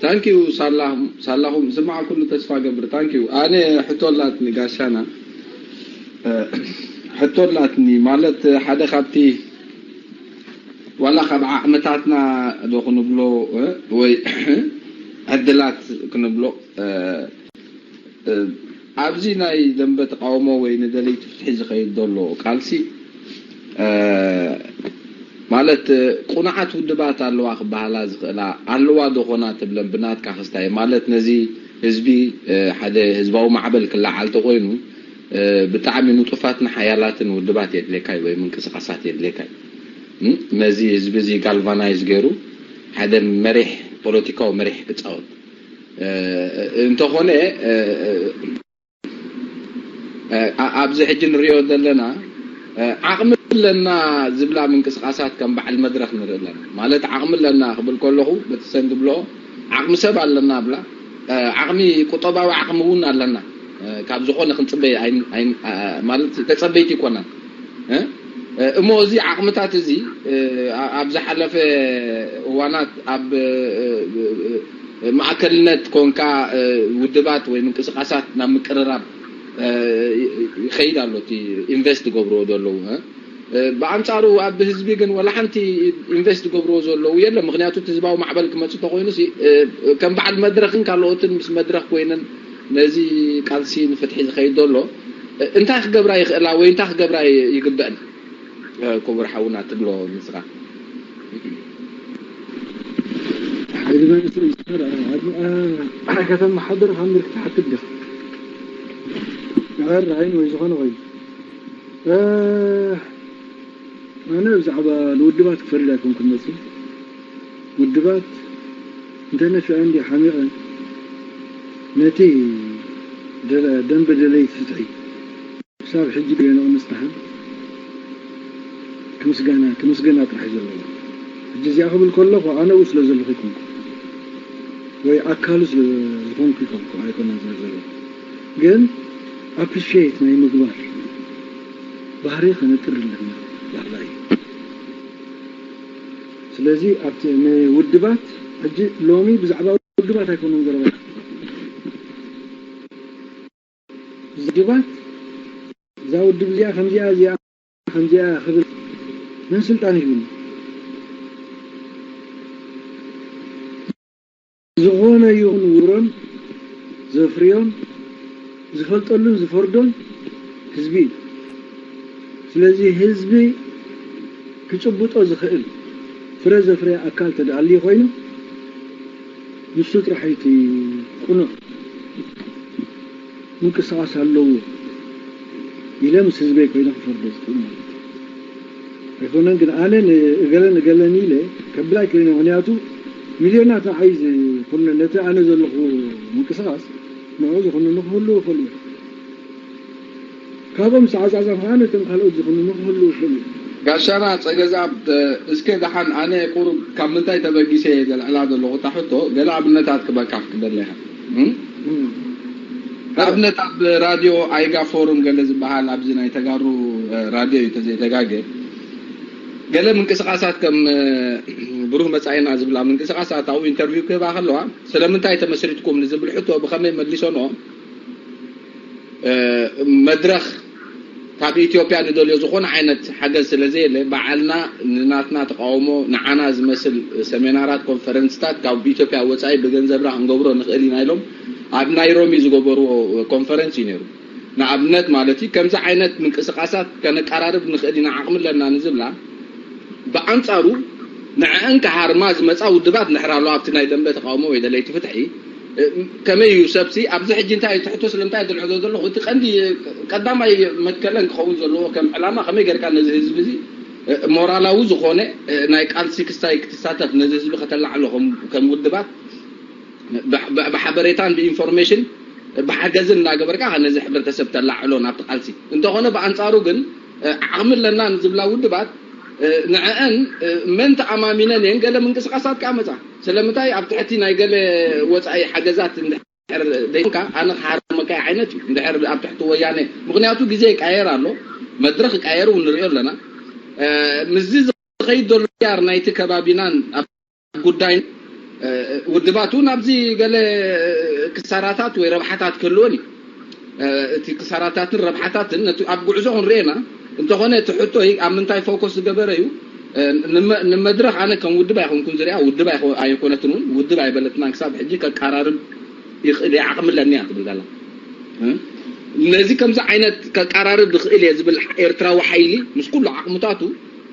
ታንኪዩ ሳላኹም ዝስማዕ ኩሉ ተስፋ ገብር። ታንኪዩ። ኣነ ሕቶ ኣላትኒ ጋሻና፣ ሕቶ ኣላትኒ ማለት ሓደ ካብቲ ዋላ ካብ ዓቕምታትና ዶ ክንብሎ ወይ ዕድላት ክንብሎ ኣብዚ ናይ ደንበ ተቃውሞ ወይ ንደለይቲ ፍትሒ ዝኸይድ ዘሎ ቃልሲ ማለት ቁኑዓት ውድባት ኣለዋ ክበሃላ ዝኽእላ ኣለዋ ዶ ኾና ትብለን ብናትካ ክስታይ ማለት ነዚ ህዝቢ ሓደ ህዝባዊ ማዕበል ክለዓል ተኾይኑ ብጣዕሚ ንጡፋትን ሓያላትን ውድባት የድልየካ እዩ ወይ ምንቅስቃሳት የድልየካ እዩ ነዚ ህዝቢ እዚ ጋልቫናይዝ ገይሩ ሓደ መሪሕ ፖለቲካዊ መሪሕ ክፃወት እንተኾነ ኣብዚ ሕጂ ንሪኦ ዘለና ዓቕሚ ኣለና ዝብላ ምንቅስቃሳት ከም በዓል መድረክ ንርኢ ኣለና ማለት ዓቕሚ ኣለና ክብል ከለኹ በቲ ሰን ዝብሎ ዓቕሚ ሰብ ኣለና ብላ ዓቕሚ ቁጠባዊ ዓቕሚ እውን ኣለና ካብ ዝኾነ ክንፅበይ ማለት ተፀበይቲ ይኮናን እሞ እዚ ዓቕምታት እዚ ኣብ ዝሓለፈ እዋናት ኣብ ማእከልነት ኮንካ ውድባት ወይ ምንቅስቃሳት ናብ ምቅርራብ ይኸይድ ኣሎ እቲ ኢንቨስት ገብርዎ ዘለዉ ብኣንፃሩ ኣብ ህዝቢ ግን ወላ ሓንቲ ኢንቨስት ገብርዎ ዘለዉ የለ ምክንያቱ ህዝባዊ ማዕበል ክመፅ እንተኮይኑ ከም በዓል መድረክን ካልኦትን ምስ መድረክ ኮይነን ነዚ ቃልሲ ንፍትሒ ዝኸይድ ዘሎ እንታይ ክገብራ ይኽእላ ወይ እንታይ ክገብራ ይግበአን ክቡር ሓውና ትብሎ ንስኻ ሓይሊ መንግስቲ ዝፈራ ከተመሓድር ካብ ምልክት ሓትት ዲኻ ንዕር ዓይን ወይ ዝኾነ ኮይኑ ኣነ ብዛዕባ ንውድባት ክፈርድ ኣይኮንኩን መፅእ ውድባት እንተነፊዐ እንዲ ሓሚቐ ነቲ ደንበ ደለይ ፍትሒ ክሳብ ሕጂ ገና ምጽናሕን ክምስጋና ክምስገና ጥራሕ እዩ ዘለዎ። ሕጂ እዚኣ ክብል ከለኹ ኣነኡ ስለ ዘለኹ ይኮንኩ ወይ ኣካሉ ስለ ዝኾንኩ ይኮንኩ ኣይኮነን ዝብል ዘለኹ። ግን ኣፕሪሺየት ናይ ምግባር ባህሪ ከነጥር ኣለና። ላዕላይ ስለዚ ኣብቲ ንውድባት ሕጂ ሎሚ ብዛዕባ ውድባት ኣይኮነን ዘረባ ውድባት እዛ ውድብ እዚኣ ከምዚኣ እዚኣ ከምዚኣ ክብል መን ስልጣን ይህብኒ ዝኾነ ይኹን ውሮን ዘፍርዮን ዝፈልጠሉን ዝፈርዶን ህዝቢ እዩ ስለዚ ህዝቢ ክጭብጦ ዝኽእል ፍረ ዘፍረየ ኣካል ተደኣልዩ ኮይኑ ንሱ ጥራሕ እቲ ቁኑዕ ምንቅስቃስ ኣለዎ ኢለ ምስ ህዝበይ ኮይነ ክፈርዶ ዝኽእል ማለት እዩ። ኣይኮነን ግን ኣነ ንእገለን እገለን ኢለ ከብል ኣይክእልን እየ። ምክንያቱ ሚልዮናት ንዓይ ዝኹነ ነቲ ኣነ ዘለኹ ምንቅስቃስ ንዑ ዝኹንኑ ክህልዉ ይኽእሉ እዮም። ካብኦም ዝተዓፃፀም ከዓ ነቶም ካልኦት ዝኹንኑ ክህልዉ ይኽእሉ እዮም። ጋሻና ፀገዛብ እስከ ደሓን ኣነ ቁሩብ ካብ ምንታይ ተበጊሰ እየ ዘልዕላ ዘለኹ እታ ሕቶ ገለ ኣብነታት ክበካ ክትደሊ ኢኻ። ንኣብነት ኣብ ራድዮ ኣይጋ ፎሩም ገለ ዝበሃል ኣብዚ ናይ ተጋሩ ራድዮ እዩ ተዘይተጋገ ገለ ምንቅስቃሳት ከም ብሩህ መፃኢና ዝብላ ምንቅስቃሳት ኣብኡ ኢንተርቪው ክህባ ከለዋ ስለምንታይ ተመስሪትኩም ንዝብል ሕቶ ብኸመይ መሊሶንኦ መድረኽ ካብ ኢትዮጵያ ንደልዮ ዝኾነ ዓይነት ሓገዝ ስለ ዘየለ ባዓልና ንናትና ተቃውሞ ንዓና ዝመስል ሰሜናራት ኮንፈረንስታት ካብ ኢትዮጵያ ወፃኢ ብገንዘብና ክንገብሮ ንኽእል ኢና ኢሎም ኣብ ናይሮሚ ዝገበርዎ ኮንፈረንስ እዩ ነይሩ። ንኣብነት ማለት እዩ ከምዚ ዓይነት ምንቅስቃሳት ከነቀራርብ ንኽእል ኢና ዓቕሚ ኣለና ንዝብላ ብኣንፃሩ ንዐአን ክሃርማ ዝመፃ ውድባት እንድሕር ኣለዋ ኣብቲ ናይ ደንበ ተቃውሞ ወይ ደለይቲ ፍትሒ ከመይ እዩ ሰብሲ ኣብዚ ሕጂ እንታይ እዩ ትሕቶ ስለምንታይ ዝልዕሎ ዘለኹ እቲ ቀንዲ ቀዳማይ መትከለን ክኸውን ዘለዎ ከም ዕላማ ከመይ ጌርካ ነዚ ህዝቢ እዚ ሞራላዊ ዝኾነ ናይ ቃልሲ ክስታይ ክትሳተፍ ነዚ ህዝቢ ከተላዕሎ ከም ውድባት ብሓበሬታን ብኢንፎርሜሽን ብሓገዝን እናገበርካ ነዚ ሕብረተሰብ ተላዕሎ ናብቲ ቃልሲ እንተኾነ ብኣንፃሩ ግን ዓቕሚ ኣለና ንዝብላ ውድባት ንዐአን መን ተኣማሚነን እየን ገለ ምንቅስቃሳት ከኣ መፃ ስለምንታይ ኣብ ትሕቲ ናይ ገለ ወፃኢ ሓገዛት እንድሕር ደይኮንካ ኣነ ክሓርመካ ዓይነት እዩ እንድሕር ኣብ ትሕቲ ወያነ ምክንያቱ ግዜ ይቃየር ኣሎ መድረክ ይቃየር እውን ንሪኦ ኣለና ምስዚ ዝኸይድ ዘሎ ያር ናይቲ ከባቢናን ጉዳይ ውድባት እውን ኣብዚ ገለ ክሳራታት ወይ ረብሓታት ክህልወን እዩ። እቲ ክሳራታትን ረብሓታትን ነቲ ኣብ ጉዕዞ ክንርኤና እንተኾነ፣ እቲ ሕቶይ ኣብ ምንታይ ፎከስ ዝገበረ እዩ? ንመ- ንመድረኽ ኣነ ከም ውድብ ኣይኮንኩን ዝሪኣ፣ ውድብ ኣይኮ- ኣይኮነትን እውን፣ ውድብ ኣይበለትናን ክሳብ ሕጂ። ከቀራርብ ይኽእል እየ፣ ዓቕሚ ኣለኒ እያ ትብል ዘላ። ነዚ ከምዚ ዓይነት ከቀራርብ ዝኽእል እየ ዝብል ኤርትራዊ ሓይሊ ምስ ኩሉ ዓቕምታቱ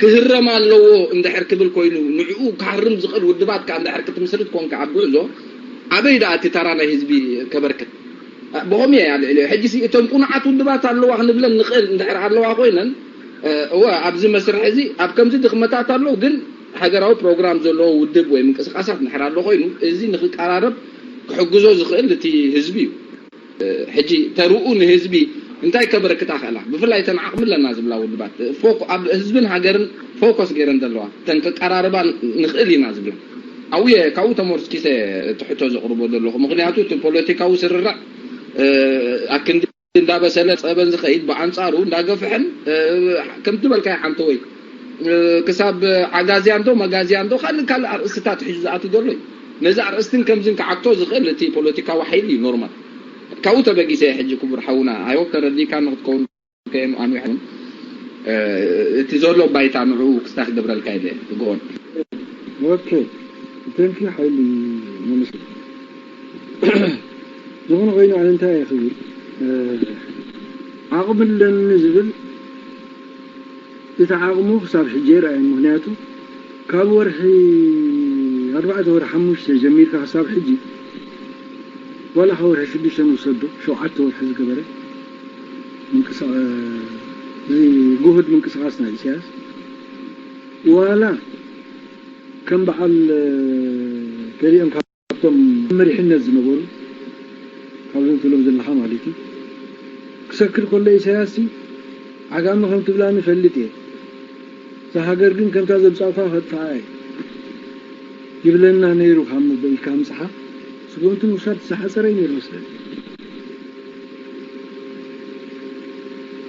ክህረም ኣለዎ እንድሕር ክብል ኮይኑ፣ ንዕኡ ክሃርም ዝኽእል ውድባት ከኣ እንድሕር ክትምስርት ኮንካ ኣብ ጉዕዞ፣ ኣበይ ደኣ እቲ ተራ ናይ ህዝቢ ከበርክት? ብኸምኡ እየ ኣልዒለዮ። ሕጂ ሲ እቶም ቁኑዓት ውድባት ኣለዋ ክንብለን ንኽእል እንድሕር ኣለዋ ኮይነን፣ እወ፣ ኣብዚ መስርሕ እዚ ኣብ ከምዚ ድኽመታት ኣሎ፣ ግን ሃገራዊ ፕሮግራም ዘለዎ ውድብ ወይ ምንቅስቃሳት እንድሕር ኣሎ ኮይኑ፣ እዚ ንኽቀራረብ ክሕግዞ ዝኽእል እቲ ህዝቢ እዩ። ሕጂ ተርኡ ንህዝቢ እንታይ ከበረክታ ክእላ? ብፍላይ እተን ዓቕሚ ኣለና ዝብላ ውድባት፣ ፎክ- ኣብ ህዝብን ሃገርን ፎከስ ገይረን ዘለዋ፣ እተን ከቀራርባ ንኽእል ኢና ዝብላ። ኣብኡ እየ ካብኡ ተመርኪሰ እቲ ሕቶ ዘቕርቦ ዘለኹ። ምኽንያቱ እቲ ፖለቲካዊ ስርርዕ ኣክንዲ እንዳበሰለ ጸበን ዝኸይድ፣ ብኣንጻሩ እንዳገፍሐን፣ ከምቲ በልካዮ ሓንተወይ፣ ክሳብ ዓጋዝያን ዶ መጋዝያን ዶ ካልእ ካልእ ኣርእስትታት ሒዙ ዝኣቱ ዘሎ እዩ። ነዚ ኣርእስትን ከምዝን ክዓግቶ ዝኽእል እቲ ፖለቲካዊ ሓይሊ እዩ፣ ኖርማል። ካብኡ ተበጊሰ እየ ሕጂ፣ ክቡር ሓውና፣ ኣይወክ ተረዲእካ ንክትከውን ከየኑ ኣኑ ይሕን እቲ ዘሎ ባይታ ንዕኡ ክስታ ክገብረልካ ኢለ ትግኦን። ኦኬ፣ ተንኪ ሓይሊ መልስ። ዝኾነ ኮይኑ ኣነ እንታይ እየ ክብል፣ ዓቕሚ ኣለኒ ዝብል፣ እቲ ዓቕሙ ክሳብ ሕጂ ኣይረኣየን። ምኽንያቱ ካብ ወርሒ ኣርባዕተ ወርሒ ሓሙሽተ ጀሚርካ ክሳብ ሕጂ፣ ዋላ ካብ ወርሒ ሽዱሽተ ንውሰዶ፣ ሸውዓተ ወርሒ ዝገበረ ምንቅስቃ- እዚ ጉሁድ ምንቅስቃስ ናይ ኢሳያስ፣ ዋላ ከም በዓል ገሊኦም ካብቶም መሪሕነት ዝነበሩ፣ ካብዞም ትብሎም ዘለኻ ማለት እዩ፣ ክሰክር ከሎ ኢሳያስ ሲ፣ ዓጋመ ከም ትብላኒ ፈልጥ እየ፣ እዛ ሃገር ግን ከምታ ዘምጻእኳ ከጥፍኣ እየ ይብለና ነይሩ ካብ ምበ- ኢልካ ምጽሓፍ፣ ስጉምቲ ምውሳድ ዝሓጸረ እዩ ነይሩ መስለኒ።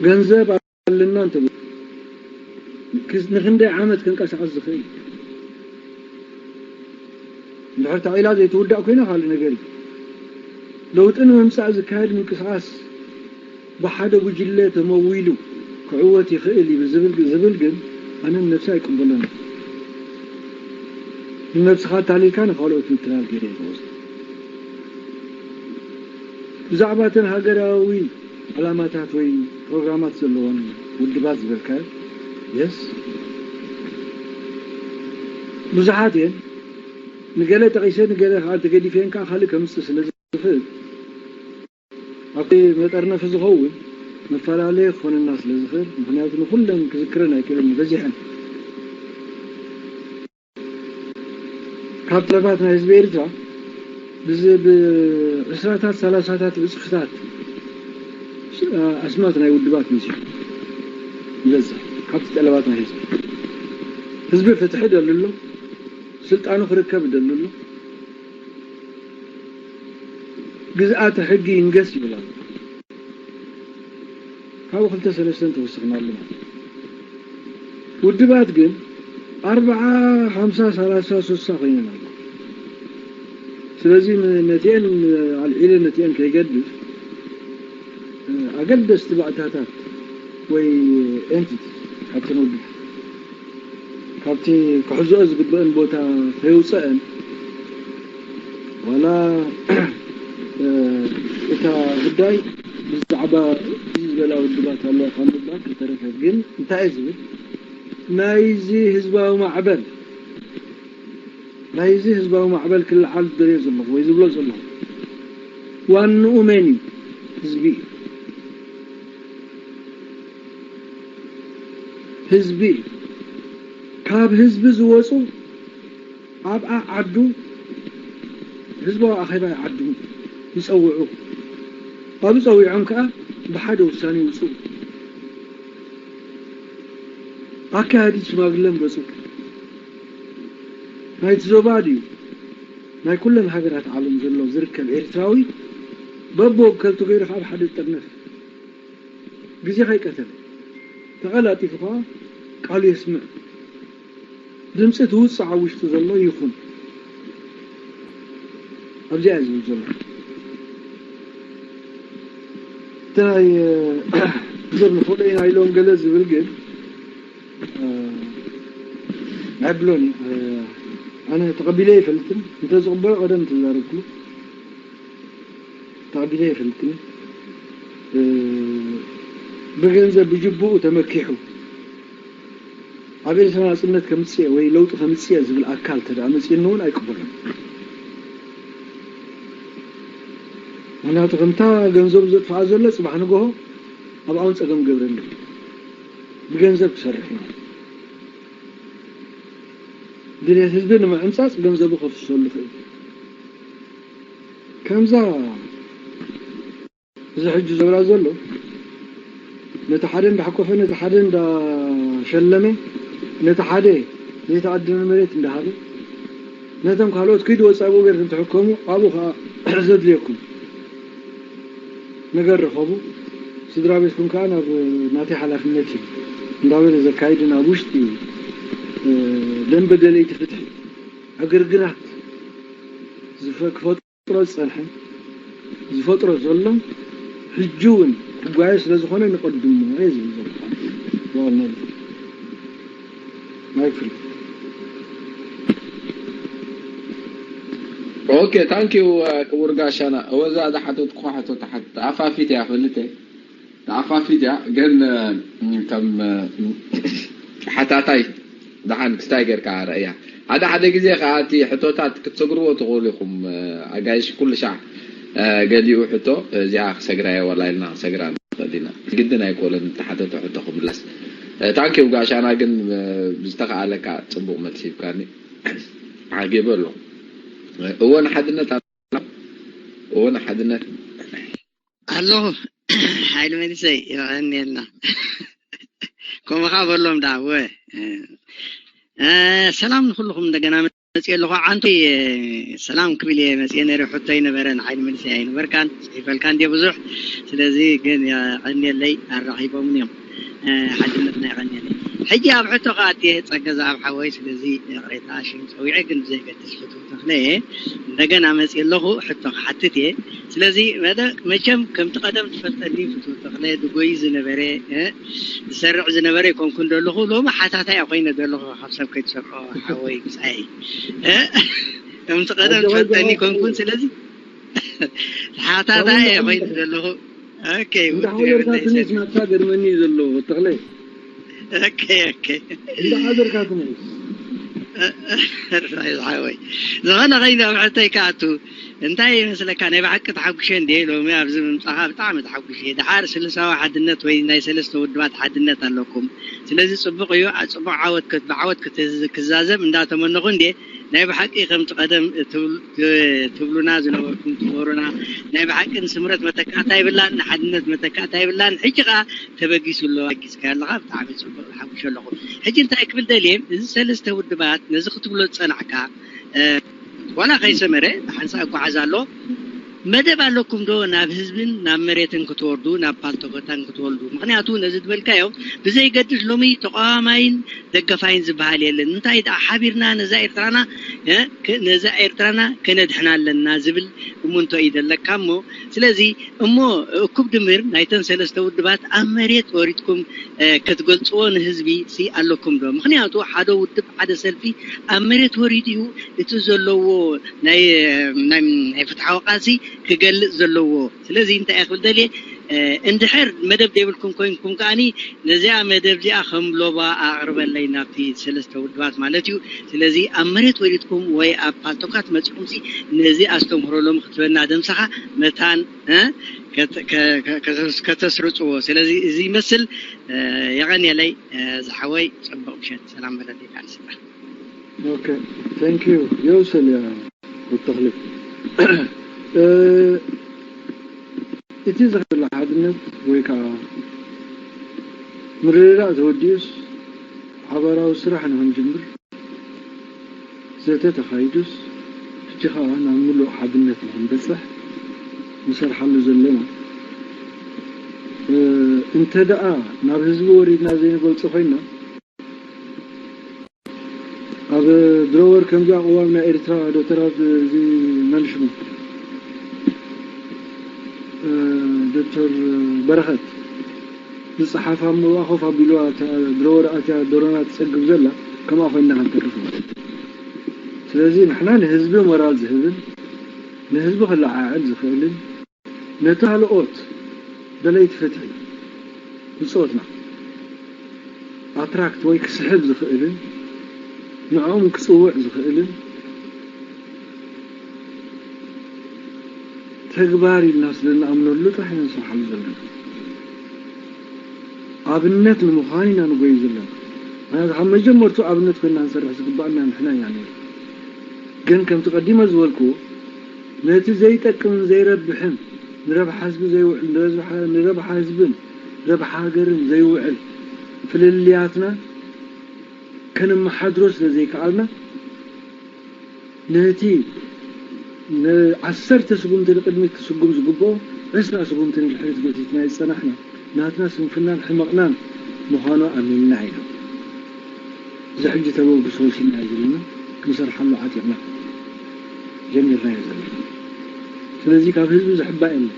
ገንዘብ ኣለና እንተ ንክንደይ ዓመት ከንቀሳቐስ ዝኽእል? እንድሕር ተዒላ ዘይትውዳእ ኮይና ካልእ ነገር እዩ። ለውጢ ንምምጻእ ዝካየድ ምንቅስቓስ ብሓደ ጉጅለ ተመዊሉ ክዕወት ይኽእል እዩ ዝብል ዝብል ግን ኣነ ንነብሲ ኣይቅበሎን። ንነብስኻ ኣታሊልካ ንኻልኦት ምትላል ገይረ ይወስድ። ብዛዕባ እተን ሃገራዊ ዕላማታት ወይ ፕሮግራማት ዘለወን ውድባት ዝበልካዮ፣ የስ፣ ብዙሓት እየን። ንገለ ጠቒሰ ንገለ ከዓ እንተገዲፈን ከዓ ካልእ ከምፅእ ስለ ዝኽእል ኣብቲ መጠርነፊ ዝኸውን መፈላለየ ክኾነና ስለ ዝኽእል፣ ምኽንያቱ ንኹለን ክዝክረን ኣይክእልን፣ በዚሐን። ካብ ጠለባት ናይ ህዝቢ ኤርትራ ብዚ ብዕስራታት ሰላሳታት ዕፅፍታት ኣስማት ናይ ውድባት መፂኡ ይበዝሕ። ካብቲ ጠለባት ናይ ህዝቢ፣ ህዝቢ ፍትሒ ደሊ ኣሎ፣ ስልጣኑ ክርከብ ደሊ ኣሎ፣ ግዝኣተ ሕጊ ይንገስ ይብል ኣሎ። ካብኡ ክልተ ሰለስተ እንተወሲኽናሉ ማለት እዩ። ውድባት ግን ኣርብዓ፣ ሓምሳ፣ ሰላሳ፣ ስሳ ኮይነን ኣሎ። ስለዚ ን- ነቲአን ኣልዒለ ነቲአን ከይገድፍ ኣገደስቲ ባእታታት ወይ ኤንቲቲ ካብተን ውድባት ካብቲ ክሕዝኦ ዝግበአን ቦታ ከየውፀአን ዋላ እታ ጉዳይ ብዛዕባ እዚ ዝበላ ውድባት ኣለዋ ካብ ምባል ከተረፈ ግን እንታይ እየ ዝብል ናይዚ ህዝባዊ ማዕበል ናይዚ ህዝባዊ ማዕበል ክለዓል ዝደልዮ ዘለኹ ወይ ዝብሎ ዘለኹ ዋንኡ መን እዩ? ህዝቢ እዩ። ህዝቢ እዩ። ካብ ህዝቢ ዝወፁ ኣብ ዓዱ ህዝባዊ ኣኼባ ይዓድሙ፣ ይፀውዑ። ኣብ ፀዊዖም ከዓ ብሓደ ውሳኔ ይውፅኡ። ኣካያዲ ሽማግለ ምረፁ። ናይቲ ዞባ ድዩ ናይ ኩለን ሃገራት ዓለም ዘሎ ዝርከብ ኤርትራዊ በቦ ከልቱ ገይሩ ካብ ሓደ ጠርነፍ ግዜ ከይቀተለ ተቐላጢፉ ከዓ ቃሉ የስምዕ። ድምፂ ትውፅእ ኣብ ውሽጡ ዘሎ ይኹን ኣብዚኣ እዩ ዝብል ዘሎ። እቲ ናይ ሰብ ንኽእሎ ኢና ኢሎም ገለ ዝብል ግን ኣይብሎን። ኣነ ተቐቢለ ኣይፈልጥን። እንተዝቕበሎ ቀደም ተዛረብኩ። ተቐቢለ ኣይፈልጥን። ብገንዘብ ብጅቡኡ ተመኪሑ ኣብ ኤርትራ ናጽነት ከምጽእ ወይ ለውጢ ከምጽእ ዝብል ኣካል ተደኣ መጺኡኒ እውን ኣይቅበሎን። ምክንያቱ ከምታ ገንዘቡ ዘጥፍኣ ዘሎ ጽባሕ ንግሆ ኣብኣውን ጸገም ገብረሉ። ብገንዘብ ክሰርሕ እዩ። ድሌት ህዝቢ ንምዕምጻጽ ገንዘቡ ከፍሰሉ ይኽእል። ከምዛ እዚ ሕጂ ዝብላ ዘሎ ነቲ ሓደ እንዳሓቆፈ ነቲ ሓደ እንዳሸለመ ነቲ ሓደ ዘይተኣደነ መሬት እንዳሃበ ነቶም ካልኦት ኪዱ ወጻኢ ብኡ ገርኩም ትሕከሙ ኣብኡ ከዓ ዘድልየኩም ነገር ርኸቡ ስድራ ቤትኩም ከዓ ናብ ናተይ ሓላፍነት እዩ እንዳበለ ዘካይድን ኣብ ውሽጢ ደንበ ደለይቲ ፍትሒ ዕግርግራት ዝፈ- ክፈጥሮ ዝጸንሐ ዝፈጥሮ ዘሎ ሕጂ እውን ክጓየ ስለ ዝኾነ ንቐድሞ እየ ዝብል ዘለኹ። ዋና ማይክ ፍሪ ኦኬ ታንኪዩ ክቡር ጋሻና። እወዛ ዝሓተትኩ ሕቶ ተሓት ተኣፋፊት እያ ፈልጠ ተኣፋፊት እያ ግን ከም ሓታታይ ደሓን ክስታይ ጌርካ ረእያ። ሓደ ሓደ ግዜ ከዓ እቲ ሕቶታት ክትሰግርዎ ትኽእሉ ኢኹም። ኣጋይሽ ኩሉ ሻዕ ገሊኡ ሕቶ እዚኣ ክሰግራ እየ ዋላ ኢልና ክሰግራ ንኽእል ኢና። ግድን ኣይኮነን ዝተሓተተ ሕቶ ክምለስ። ታንኪው ጋሻና ግን ብዝተኸኣለካ ፅቡቕ መልሲ ሂብካኒ። ዓጊበ ኣለኹ። እወ ንሓድነት ኣሎ። እወ ንሓድነት ኣለኹ። ሓይሊ መንእሰይ የቐንየልና። ከምኡ ከዓ በሎም ደኣ እወ። ሰላም ንኩልኹም እንደገና መፅየ ኣለኹ። ዓንቱ ሰላም ክብል እየ መፅየ ነይረ። ሕቶ ይነበረ ንሓይሊ መንእሰይ ኣይነበርካን ፅሒፈልካ እንድየ ብዙሕ። ስለዚ ግን የቐንየለይ ኣራኺቦምን እዮም። ሓድነትና የቐንየለይ። ሕጂ ኣብ ሕቶ ከዓ ኣትየ ጸገ ዘኣብ ሓወይ፣ ስለዚ ይቕሬታ ሽም ጸዊዐ ግን ብዘይገድስ ፍትው ተኽለ እየ። እንደገና መጽየ ኣለኹ ሕቶ ክሓትት እየ። ስለዚ መደ መቸም ከምቲ ቀደም ትፈልጠኒ ፍትው ተኽለ ድጎይ ዝነበረ እ፣ ዝሰርዕ ዝነበረ ይኮንኩን ዘለኹ ሎሚ ሓታታይ ኮይነ ዘለኹ ካብ ሰብ ከይትሰርዖ ሓወይ ብጻይ እ፣ ከምቲ ቀደም ትፈልጠኒ ይኮንኩን ስለዚ ሓታታይ ኮይነ ዘለኹ ኦኬ፣ ውድ እንዳሓደርካ ትንስ ናትካ ገርመኒ እዩ ዘሎ ተኽለ። ኦኬ ኦኬ እንዳሓደርካ ትንስ ራይ ዝሓወይ ዝኾነ ኸይኑ ኣብ ሕቶይ ክኣቱ እንታይ ይመስለካ? ናይ ብሓቂ ተሓጉሸ እንደ ሎሚ ኣብዚ ምምፃኻ ብጣዕሚ ተሓጉሸ። ድሓር ስልሳዊ ሓድነት ወይ ናይ ሰለስተ ውድባት ሓድነት ኣለኩም። ስለዚ ፅቡቅ እዩ። ኣ- ፅቡቅ ዓወት ከት- ብዓወት ክት- ክዛዘም እንዳተመነኹ እንደ ናይ ብሓቂ ከምቲ ቀደም ትብል- ትብሉና ዝነበርኩም ትምህሩና ናይ ብሓቂ ንስምረት መተካእታ ይብላን ንሓድነት መተካእታ ይብላን። ሕጂ ከዓ ተበጊሱ ኣሎ ኣጊዝካ ኣለካ ብጣዕሚ ፅቡቅ ሓጉሽ ኣለኹ። ሕጂ እንታይ ክብል ደልየ እዚ ሰለስተ ውድባት ነዚ ክትብሎ ዝፀናዕካ ዋላ ከይሰመረ ብሓንሳእ እጓዓዝ ኣሎ መደብ ኣለኩም ዶ ናብ ህዝብን ናብ መሬትን ክትወርዱ ናብ ፓልቶኮታን ክትወርዱ? ምክንያቱ ነዚ ዝበልካዮ ብዘይገድስ ሎሚ ተቃዋማይን ደገፋይን ዝበሃል የለን። እንታይ ደኣ ሓቢርና ነዛ ኤርትራና እ፣ ከ- ነዛ ኤርትራና ከነድሕና ኣለና ዝብል እሙንቶ እዩ ዘለካ እሞ ስለዚ እሞ እኩብ ድምር ናይተን ሰለስተ ውድባት ኣብ መሬት ወሪድኩም እ፣ ክትገልጽዎ ንህዝቢ ሲ ኣለኩም ዶ? ምክንያቱ ሓደ ውድብ ሓደ ሰልፊ ኣብ መሬት ወሪዱ እዩ እቲ ዘለዎ ናይ ናይ ናይ ፍትሓዊ ቃልሲ ክገልጽ ዘለዎ። ስለዚ እንታይ እየ ክብል ደልየ እንድሕር መደብ ዘይብልኩም ኮይንኩም ከዓኒ ነዚኣ መደብ እዚኣ ከም ሎባ ኣቕርበለይ ናብቲ ሰለስተ ውድባት ማለት እዩ። ስለዚ ኣብ መሬት ወሪድኩም ወይ ኣብ ፓልቶካት መጺኹም ሲ ነዚ ኣስተምህሮ ሎም ክትበና ደምሰኻ መታን እ፣ ከተ- ከ- ከ- ከተስርጽዎ። ስለዚ እዚ ይመስል። የቐንየለይ ዝሓወይ፣ ጽቡቕ ምሸት፣ ሰላም በለለይ ካልስና። ኦኬ፣ thank you። የውሰል ያ ተኽሊ እቲ ዝኽእል ሓድነት ወይ ከዓ ምርድዳእ ተወዲኡስ ሓባራዊ ስራሕ ንክንጅምር ዘተ ተኻይዱስ ሕጂ ከዓ ናብ ምሉእ ሓድነት ንክንበፅሕ ንሰርሓሉ ዘለና እንተ ደኣ ናብ ህዝቢ ወሪድና ዘይንገልፆ ኮይና ኣብ ድሮ ወር ከምዚኣ ቅዋም ናይ ኤርትራ ዶክተር ኣብ እዚ መልሽሙ ዶክተር በረኸት ዝጸሓፋ እምበኣ ኮፍ ኣቢልዋ፣ እታ ድሮ ወረቐት እያ፣ ዶሮና ትጸግብ ዘላ፣ ከምኣ ኮይንና ክንተርፍ ንኽእል። ስለዚ ንሕና ንህዝቢ ሞራል ዝህብን ንህዝቢ ክለዓዕል ዝኽእልን ነቲ ካልኦት ደለይቲ ፍትሒ ብጾትና ኣትራክት ወይ ክስሕብ ዝኽእልን ንዕኦም ክጽውዕ ዝኽእልን ተግባር ኢልና ስለ እንኣምነሉ ጥራሕ ኢና ንሰርሓሉ ዘለና። ኣብነት ንምዃን ኢና ንጎይ ዘለና። ምክንያቱ ካብ መጀመርቱ ኣብነት ኮይና ክንሰርሕ ዝግባኣና ንሕና ኢና ነይሩ። ግን ከምቲ ቀዲመ ዝበልኩ ነቲ ዘይጠቅምን ዘይረብሕን ንረብሓ ህዝቢ ዘይውዕል ንረብሓ ህዝብን ረብሓ ሃገርን ዘይውዕል ፍልልያትና ከነመሓድሮ ስለ ዘይከኣልና ነቲ ንዓሰርተ ስጉምቲ ንቅድሚት ክስጉም ዝግብኦ ዕስራ ስጉምቲ ንድሕሪት ጎቲትና ዝጸናሕና ናትና ስንፍናን ሕመቕናን ምዃኑ ኣሚንና ኢና። እዚ ሕጂ ተበግሶ ወሲድና ዘለና ክንሰርሓሉ ዓጢቕና ጀሚርናዮ ዘለና። ስለዚ ካብ ህዝቢ ዝሕባእ የለን።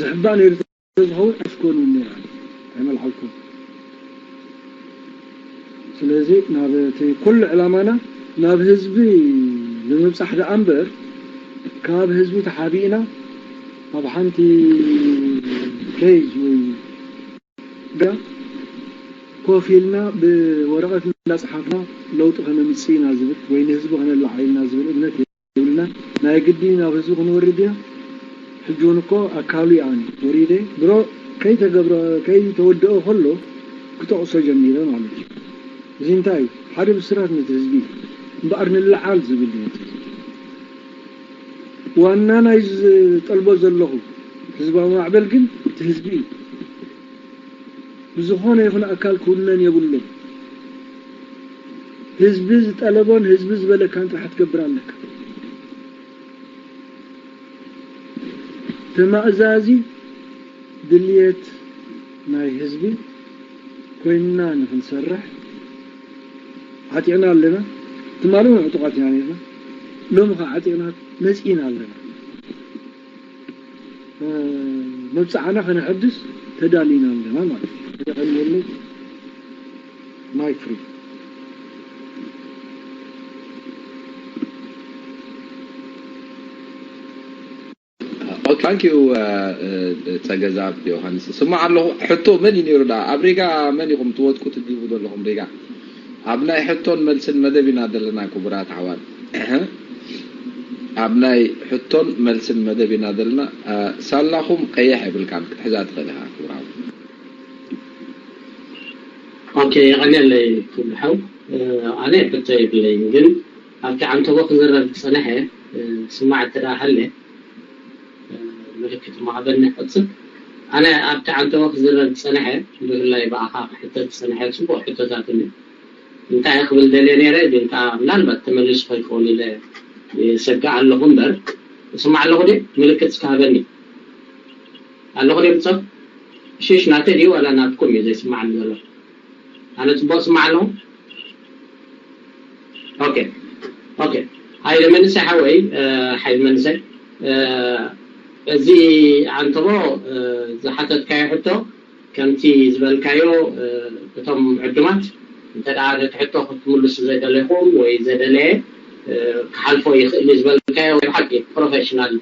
ዝሕባእ ነይሩ ተዝኸውን ኣስኮኑ ነይራ ኣይመልዓልኩን። ስለዚ ናብ እቲ ኩሉ ዕላማና ናብ ህዝቢ ንምብጻሕ ደኣ እምበር ካብ ህዝቢ ተሓቢእና ኣብ ሓንቲ ኬዝ ወይ ጋ ኮፍ ኢልና ብወረቐት እንዳጸሓፍና ለውጢ ከነምጽእ ኢና ዝብል ወይ ንህዝቢ ከነለዓል ኢና ዝብል እምነት የብልና። ናይ ግዲ ናብ ህዝቢ ክንወርድ ኢና። ሕጂ እውን እኮ ኣካሉ ይኣኒ ወሪደ ብሮ ከይተገብረ ከይተወደኦ ከሎ ክጠቕሶ ጀሚረ ማለት እዩ። እዚ እንታይ እዩ? ሓደ ብስራት ነቲ ህዝቢ እዩ እምበኣር ንለዓል ዝብል እዩ። ዋና ናይ ዝጠልቦ ዘለኹ ህዝባዊ ማዕበል ግን እቲ ህዝቢ እዩ። ብዝኾነ ይኹን ኣካል ክውነን የብሉን። ህዝቢ ዝጠለቦን ህዝቢ ዝበለካን ጥራሕ ትገብር ኣለካ። ተማእዛዚ ድልየት ናይ ህዝቢ ኮይንና ንክንሰርሕ ዓጢቕና ኣለና። ትማሊ እውን ዕጡቓት ኢና ነርና። ሎሚ ከዓ ዓጢቕና መፂእና ኣለና። መብፅዓና ከነሐድስ ተዳሊና ኣለና ማለት እዩ። የቐንየለይ። ማይክ ፍሪ። ኦኬ፣ ታንክ ዩ። ጸገዛብ ዮሃንስ ስማዕ ኣለኹ። ሕቶ መን እዩ ነይሩ ደኣ? ኣብ ሪጋ መን ኢኹም ትወድቁ ትድይቡ ዘለኹም ሪጋ? ኣብ ናይ ሕቶን መልስን መደብ ኢና ዘለና ክቡራት ኣሕዋት። ኣብ ናይ ሕቶን መልስን መደብ ኢና ዘለና። ሳላኹም ቀይሕ የብልካን ክትሕዛ ትኽእል ኢኻ ክቡር ሓው። ኦኬ፣ የቐንየለይ ክቡር ሓው። ኣነ ሕቶ የብለይን፣ ግን ኣብቲ ዓንተቦ ክዝረብ ዝጸንሐ ስማዕ እንተ ደኣ ሃለ ምልክት እሞ ሃበኒ ክቕጽል። ኣነ ኣብቲ ዓንተቦ ክዝረብ ዝጸንሐ ብፍላይ ብኣኻ ክሕተት ዝጸንሐ ጽቡቕ ሕቶታት እዩ። እንታይ ክብል ደልየ ነይረ ግን ከኣ ምናልባት ተመሊሱ ከይከውን ኢለ ይሰግእ ኣለኹ እምበር እስማዕ ኣለኹ ድየ? ምልክት እስከ ሃበኒ። ኣለኹ ድየ ብጾት? ሽሽ ናተይ ድዩ ዋላ ናትኩም እዩ ዘይስማዓኒ ዘሎ? ኣነ ጽቡቕ ስማዕ ኣለኹ? ኦኬ ኦኬ። ሃይለ መንሰይ ሓወይ፣ ሓይል መንሰይ፣ እዚ ዓንተቦ ዝሓተትካዮ ሕቶ ከምቲ ዝበልካዮ እቶም ዕዱማት እንተ ደኣ ነቲ ሕቶ ክትምልሱ ዘይደለኹም ወይ ዘደለየ ክሓልፎ ይኽእል እዩ ዝበልካዮ ናይ ብሓቂ ፕሮፌሽናል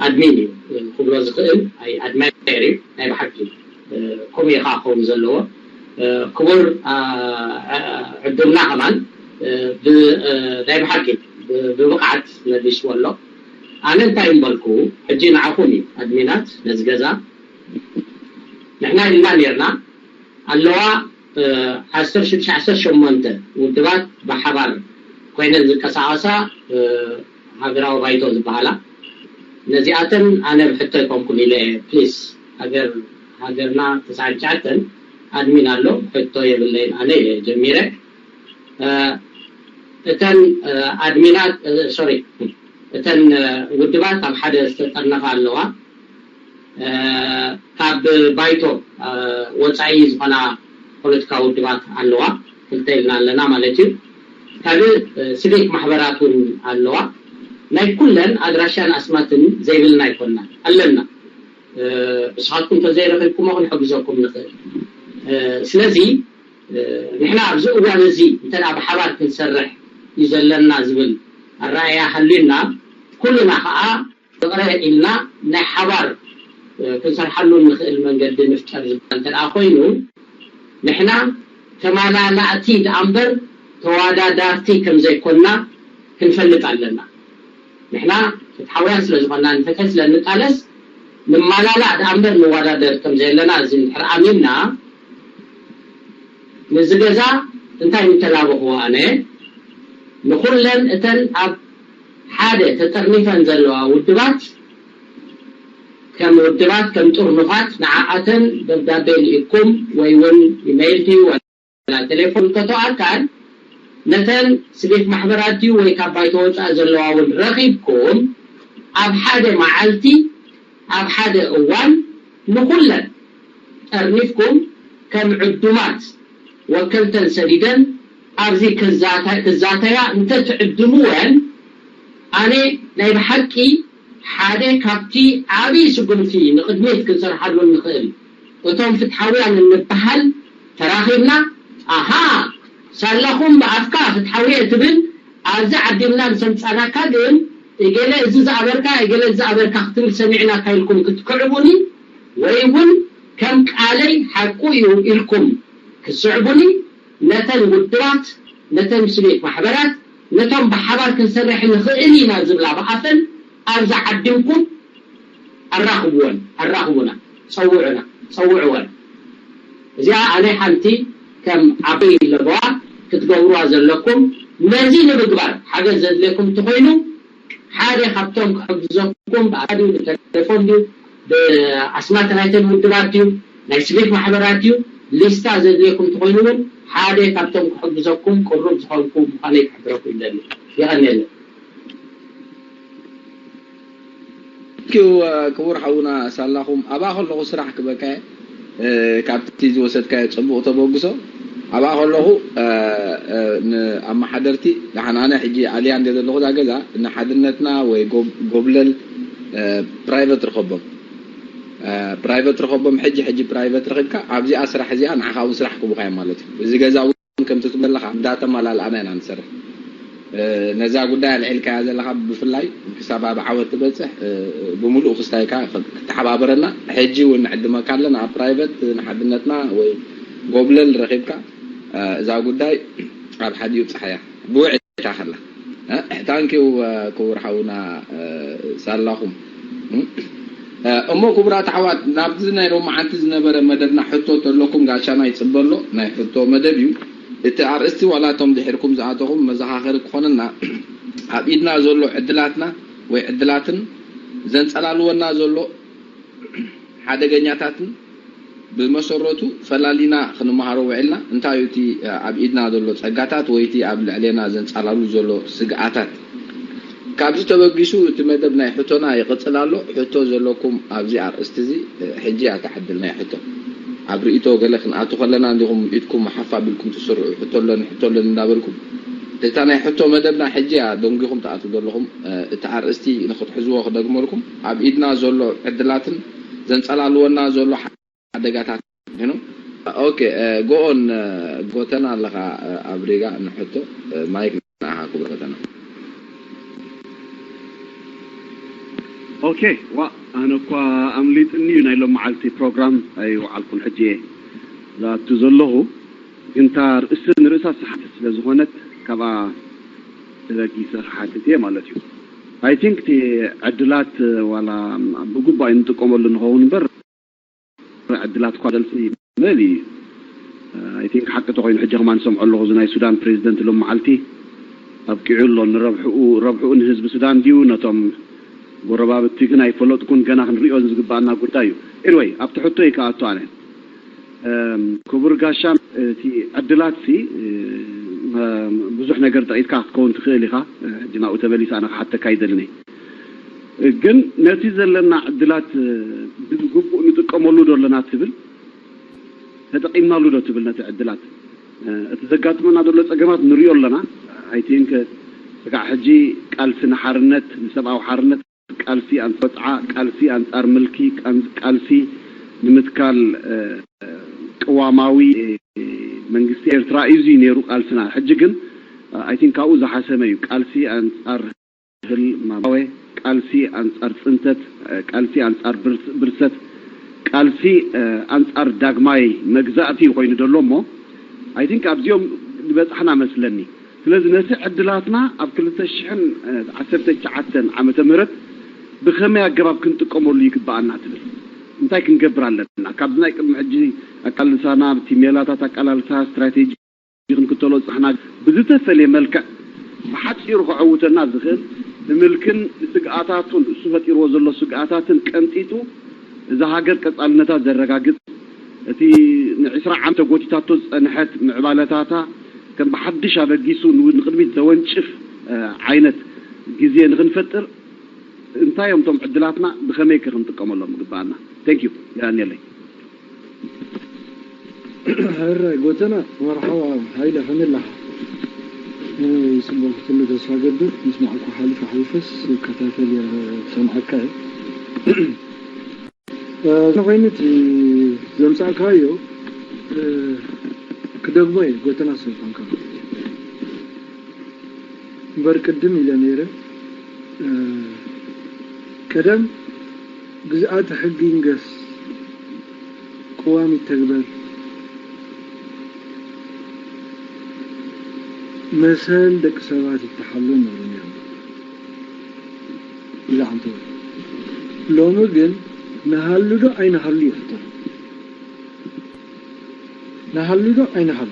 ኣድሚን እዩ ክብሎ ዝኽእል ኣይ ኣድማየር እዩ ናይ ብሓቂ ከምኡ እዩ ከዓ ክኸውን ዘለዎ ክቡር ዕዱምና ከማን ናይ ብሓቂ ብብቕዓት መሊስዎ ኣሎ ኣነ እንታይ እምበልኩ ሕጂ ንዓኹም እዩ ኣድሚናት ነዚ ገዛ ንሕና ኢልና ኔርና ኣለዋ ዓሰርተ ሽዱሽተ ዓሰርተ ሸሞንተ ውድባት ብሓባር ኮይነን ዝንቀሳቐሳ ሃገራዊ ባይቶ ዝበሃላ ነዚኣተን ኣነ ብሕቶ ኣይኮንኩን ኢለ ፕሊስ ሃገር ሃገርና ተስዓን ትሽዓተን ኣድሚን ኣሎ ሕቶ የብለይን ኣነ ኢለ ጀሚረ እተን ኣድሚናት ሶሪ እተን ውድባት ኣብ ሓደ ዝተጠርነፋ ኣለዋ ካብ ባይቶ ወፃኢ ዝኾና ፖለቲካዊ ውድባት ኣለዋ ክልተ ኢልና ኣለና ማለት እዩ ካልእ ሲቪክ ማሕበራት እውን ኣለዋ ናይ ኩለን ኣድራሻን ኣስማትን ዘይብልና ኣይኮንና ኣለና። እስኻትኩም ተዘይረኺብኩሞ ክንሕግዘኩም ንኽእል። ስለዚ ንሕና ኣብዚ እዋን እዚ እንተ ብሓባር ክንሰርሕ እዩ ዘለና ዝብል ኣረኣያ ሃልዩና፣ ኩልና ከዓ ይቕረ ኢልና ናይ ሓባር ክንሰርሓሉ እንኽእል መንገዲ ንፍጠር ዝበሃል እንተ ኮይኑ፣ ንሕና ተመላላእቲ ደኣ እምበር ተዋዳዳርቲ ከም ዘይኮንና ክንፈልጥ ኣለና። ንሕና ፍትሓውያን ስለ ዝኾንና፣ ንፍትሒ ስለ እንቃለስ፣ ንመላላእ ደኣ እምበር ንወዳደር ከም ዘየለና እዚ እንድሕር ኣሚንና፣ ንዚ ገዛ እንታይ ምተላበኽዎ ኣነ ንኹለን እተን ኣብ ሓደ ተጠርኒፈን ዘለዋ ውድባት ከም ውድባት ከም ጥርኑፋት ንዓኣተን ደብዳቤ ልኢኩም ወይ እውን ኢመይል ድዩ ዋላ ቴሌፎን ከቶ ኣካል ነተን ስቤት ማሕበራት ድዩ ወይ ካብ ባይቶ ወፃእ ዘለዋ እውን ረኺብኩም ኣብ ሓደ መዓልቲ ኣብ ሓደ እዋን ንኹለን ጠርኒፍኩም ከም ዕዱማት ወከልተን ሰዲደን ኣብዚ ክዛተያ እንተትዕድምወን ኣነ ናይ ብሓቂ ሓደ ካብቲ ዓብዪ ስጉምቲ ንቕድሚት ክንሰርሓሉ እንኽእል እቶም ፍትሓውያን እንበሃል ተራኺብና ኣሃ ሳላኹም ብኣፍካ ፍትሓውየ ትብል ኣብዚ ዓዲምና ምስ ኣምፃናካ ግን እገለ እዚ ዝኣበርካ እገለ እዚ ዝኣበርካ ክትብል ሰሚዕናካ ኢልኩም ክትክዕቡኒ ወይ እውን ከም ቃለይ ሓቁ እዩ ኢልኩም ክትስዕቡኒ ነተን ውድባት ነተን ስቤት ማሕበራት ነቶም ብሓባር ክንሰርሕ ንኽእል ኢና ዝብላ ብኣፈን ኣብዚ ዓዲምኩም ኣራኽብወን ኣራኽቡና ፀውዑና ፀውዕወን። እዚኣ ኣነ ሓንቲ ከም ዓበይ ለበዋ ክትገብሩዋ ዘለኩም ነዚ ንምግባር ሓገዝ ዘድልየኩም እንተኮይኑ ሓደ ካብቶም ክሕግዘኩም ብኣካል ድዩ ብቴሌፎን ድዩ ብኣስማት ናይተን ውድባት ድዩ ናይ ስቤት ማሕበራት ድዩ ሊስታ ዘድልየኩም እንተኮይኑ እውን ሓደ ካብቶም ክሕግዘኩም ቅሩብ ዝኮንኩ ምኳነይ ክሕብረኩም ይደሊ። የቀንየለን። ኪው ክቡር ሓውና ሳላኹም ኣብኣ ከለኹ ስራሕ ክበካ ካብቲ ዝወሰድካዮ ፅቡቕ ተበግሶ ኣብኣ ከለኹ ንኣመሓደርቲ ደሓን ኣነ ሕጂ ኣልያ እንደ ዘለኹ እዛ ገዛ ንሓድነትና ወይ ጎብለል ፕራይቨት ርኸቦም ፕራይቨት ርኸቦም ሕጂ ሕጂ ፕራይቨት ረኺብካ ኣብዚኣ ስራሕ እዚኣ ንዓኻ እውን ስራሕ ክቡካ እዮም ማለት እዩ እዚ ገዛ ከምቲ ትብለኻ እንዳተመላልኣና ኢና ንሰርሕ። ነዛ ጉዳይ ኣልዒልካያ ዘለኻ ብፍላይ ክሳብ ኣብ ዓወት ትበፅሕ ብምሉእ ክስታይካ ክተሓባበረና ሕጂ እውን ንዕድመካ ኣለና ኣብ ፕራይቨት ንሓድነትና ወይ ጎብለል ረኺብካ እዛ ጉዳይ ኣብ ሓዲኡ ብፅሓያ ብውዕታ ከላ ታንኪው ክቡር ሓውና ሳላኹም እሞ ክቡራት ኣሕዋት ናብዚ ናይ ሎማዓንቲ ዝነበረ መደብና ሕቶ ተለኩም ጋሻና ይፅበ ኣሎ ናይ ሕቶ መደብ እዩ እቲ ኣርእስቲ ዋላ እቶም ድሕርኩም ዝኣተኹም መዘኻኸሪ ክኾነና ኣብ ኢድና ዘሎ ዕድላትና ወይ ዕድላትን ዘንፀላልወና ዘሎ ሓደገኛታትን ብመሰረቱ ፈላሊና ክንመሃሮ ውዒልና እንታይ እዩ እቲ ኣብ ኢድና ዘሎ ፀጋታት ወይ እቲ ኣብ ልዕሌና ዘንፃላሉ ዘሎ ስግኣታት ካብዚ ተበጊሱ እቲ መደብ ናይ ሕቶና ይቕፅል ኣሎ ሕቶ ዘለኩም ኣብዚ ኣርእስቲ እዚ ሕጂ እያ እታ ዕድል ናይ ሕቶ ኣብ ርእይቶ ገለ ክንኣቱ ከለና እንዲኹም ኢድኩም ሓፍ ኣቢልኩም ትስርዑ ሕቶ ኣለኒ ሕቶ ኣለኒ እንዳበልኩም እታ ናይ ሕቶ መደብና ሕጂ እያ ደንጒኹም ትኣትዉ ዘለኹም እቲ ኣርእስቲ ንክትሕዝዎ ክደግመልኩም ኣብ ኢድና ዘሎ ዕድላትን ዘንፀላልወና ዘሎ ሓደጋታት ኦኬ ጎኦን ጎተና ኣለኻ ኣብ ሪጋ ንሕቶ ማይክ ንዓኻ ክቡር ጎተና ኦኬ ዋ ኣነ እኳ ኣምሊጥኒ እዩ ናይ ሎም መዓልቲ ፕሮግራም ኣይወዓልኩን ሕጂ እየ ዝኣቱ ዘለኹ ግን እታ ርእሲ ንርእሳ ሰሓቲ ስለ ዝኾነት ካብኣ ተበጊሰ ክሓትት እየ ማለት እዩ I think እቲ ዕድላት ዋላ ብግቡእ ኣይንጥቀመሉ ንኸውን እምበር ዕድላት እኳ ገልፂ መሊ I think ሓቂ ተኮይኑ ሕጂ ከማን ሰምዖ ኣለኹ እዚ ናይ ሱዳን ፕሬዚደንት ሎም መዓልቲ ኣብቂዑ ኣሎ ንረብሕኡ ረብሕኡ ንህዝቢ ሱዳን ድዩ ነቶም ጎረባብቲ ግን ኣይፈለጥኩን ገና ክንሪኦ ዝግባኣና ጉዳይ እዩ anyway ኣብቲ ሕቶ ይከኣቱ ኣነ ክቡር ጋሻ እቲ ዕድላት ሲ ብዙሕ ነገር ጠቂጥካ ክትከውን ትኽእል ኢኻ ሕጂ ናብኡ ተመሊሰ ኣነ ክሓተካ ይደልኒ ግን ነቲ ዘለና ዕድላት ብግቡእ ንጥቀመሉ ዶ ኣለና ትብል ተጠቂምናሉ ዶ ትብል ነቲ ዕድላት እቲ ዘጋጥመና ዘሎ ፀገማት ንሪኦ ኣለና I think ስጋዕ ሕጂ ቃልሲ ንሓርነት፣ ንሰብኣዊ ሓርነት፣ ቃልሲ ኣንጻር ወጽዓ፣ ቃልሲ ኣንጻር ምልኪ፣ ቃልሲ ንምትካል ቅዋማዊ መንግስቲ ኤርትራ እዩ ነይሩ ቃልስና። ሕጂ ግን ኣይቲን ካብኡ ዝሓሰመ እዩ። ቃልሲ ኣንጻር ህልማማወ፣ ቃልሲ ኣንጻር ጽንተት፣ ቃልሲ ኣንጻር ብርሰት፣ ቃልሲ ኣንጻር ዳግማይ መግዛእቲ ኮይኑ ዘሎ እሞ ኣይቲን ካብዚኦም ዝበጽሕና መስለኒ። ስለዚ ነቲ ዕድላትና ኣብ ክልተ ሽሕን ዓሰርተ ትሽዓተን ዓመተ ምህረት ብኸመይ ኣገባብ ክንጥቀመሉ ይግብኣና ትብል? እንታይ ክንገብር ኣለና? ካብዚ ናይ ቅድሚ ሕጂ ኣቃልሳና፣ ብቲ ሜላታት ኣቃላልሳ ስትራቴጂ ክንክተሎ ዝጸሕና ብዝተፈለየ መልክዕ ብሓጺሩ ከዐውተና ዝኽእል ንምልክን ንስግኣታቱን እሱ ፈጢርዎ ዘሎ ስግኣታትን ቀንጢጡ እዛ ሃገር ቀጻልነታ ዘረጋግጽ እቲ ንዒስራ ዓመት ተጎቲታቶ ዝጸንሐት ምዕባለታታ ከም ብሓድሽ ኣበጊሱ ንቅድሚት ዘወንጭፍ ዓይነት ግዜ ንክንፈጥር እንታይ እዮም እቶም ዕድላትና ብኸመይ ከ ክንጥቀመሎም ግባኣና? Thank you። የቀንየለይ። ሕራይ ጎተና መርሓባ ሃይለ ከመይ ኣለኻ? ጽቡቕ ክትህሉ ተስፋ ገብር። ምስማዕኩ ሓሊፈ ሓሊፈስ ይከታተል እየ፣ ሰምዓካ እየ። ዝኾይኑ እቲ ዘምጻእካዮ ክደግሞ እየ፣ ጎተና ስለ ዝኾንካ ማለት እዩ። እምበር ቅድም ኢለ ነይረ፣ ቀደም ግዝኣተ ሕጊ ይንገስ፣ ቅዋም ይተግበር፣ መሰል ደቂ ሰባት ይተሓሎ ነይሩ ነይሩ ኢለ ኣንተ። ሎሚ ግን ንሃሉ ዶ ኣይንሃሉ ይፍጠር። ንሃሉ ዶ ኣይንሃሉ?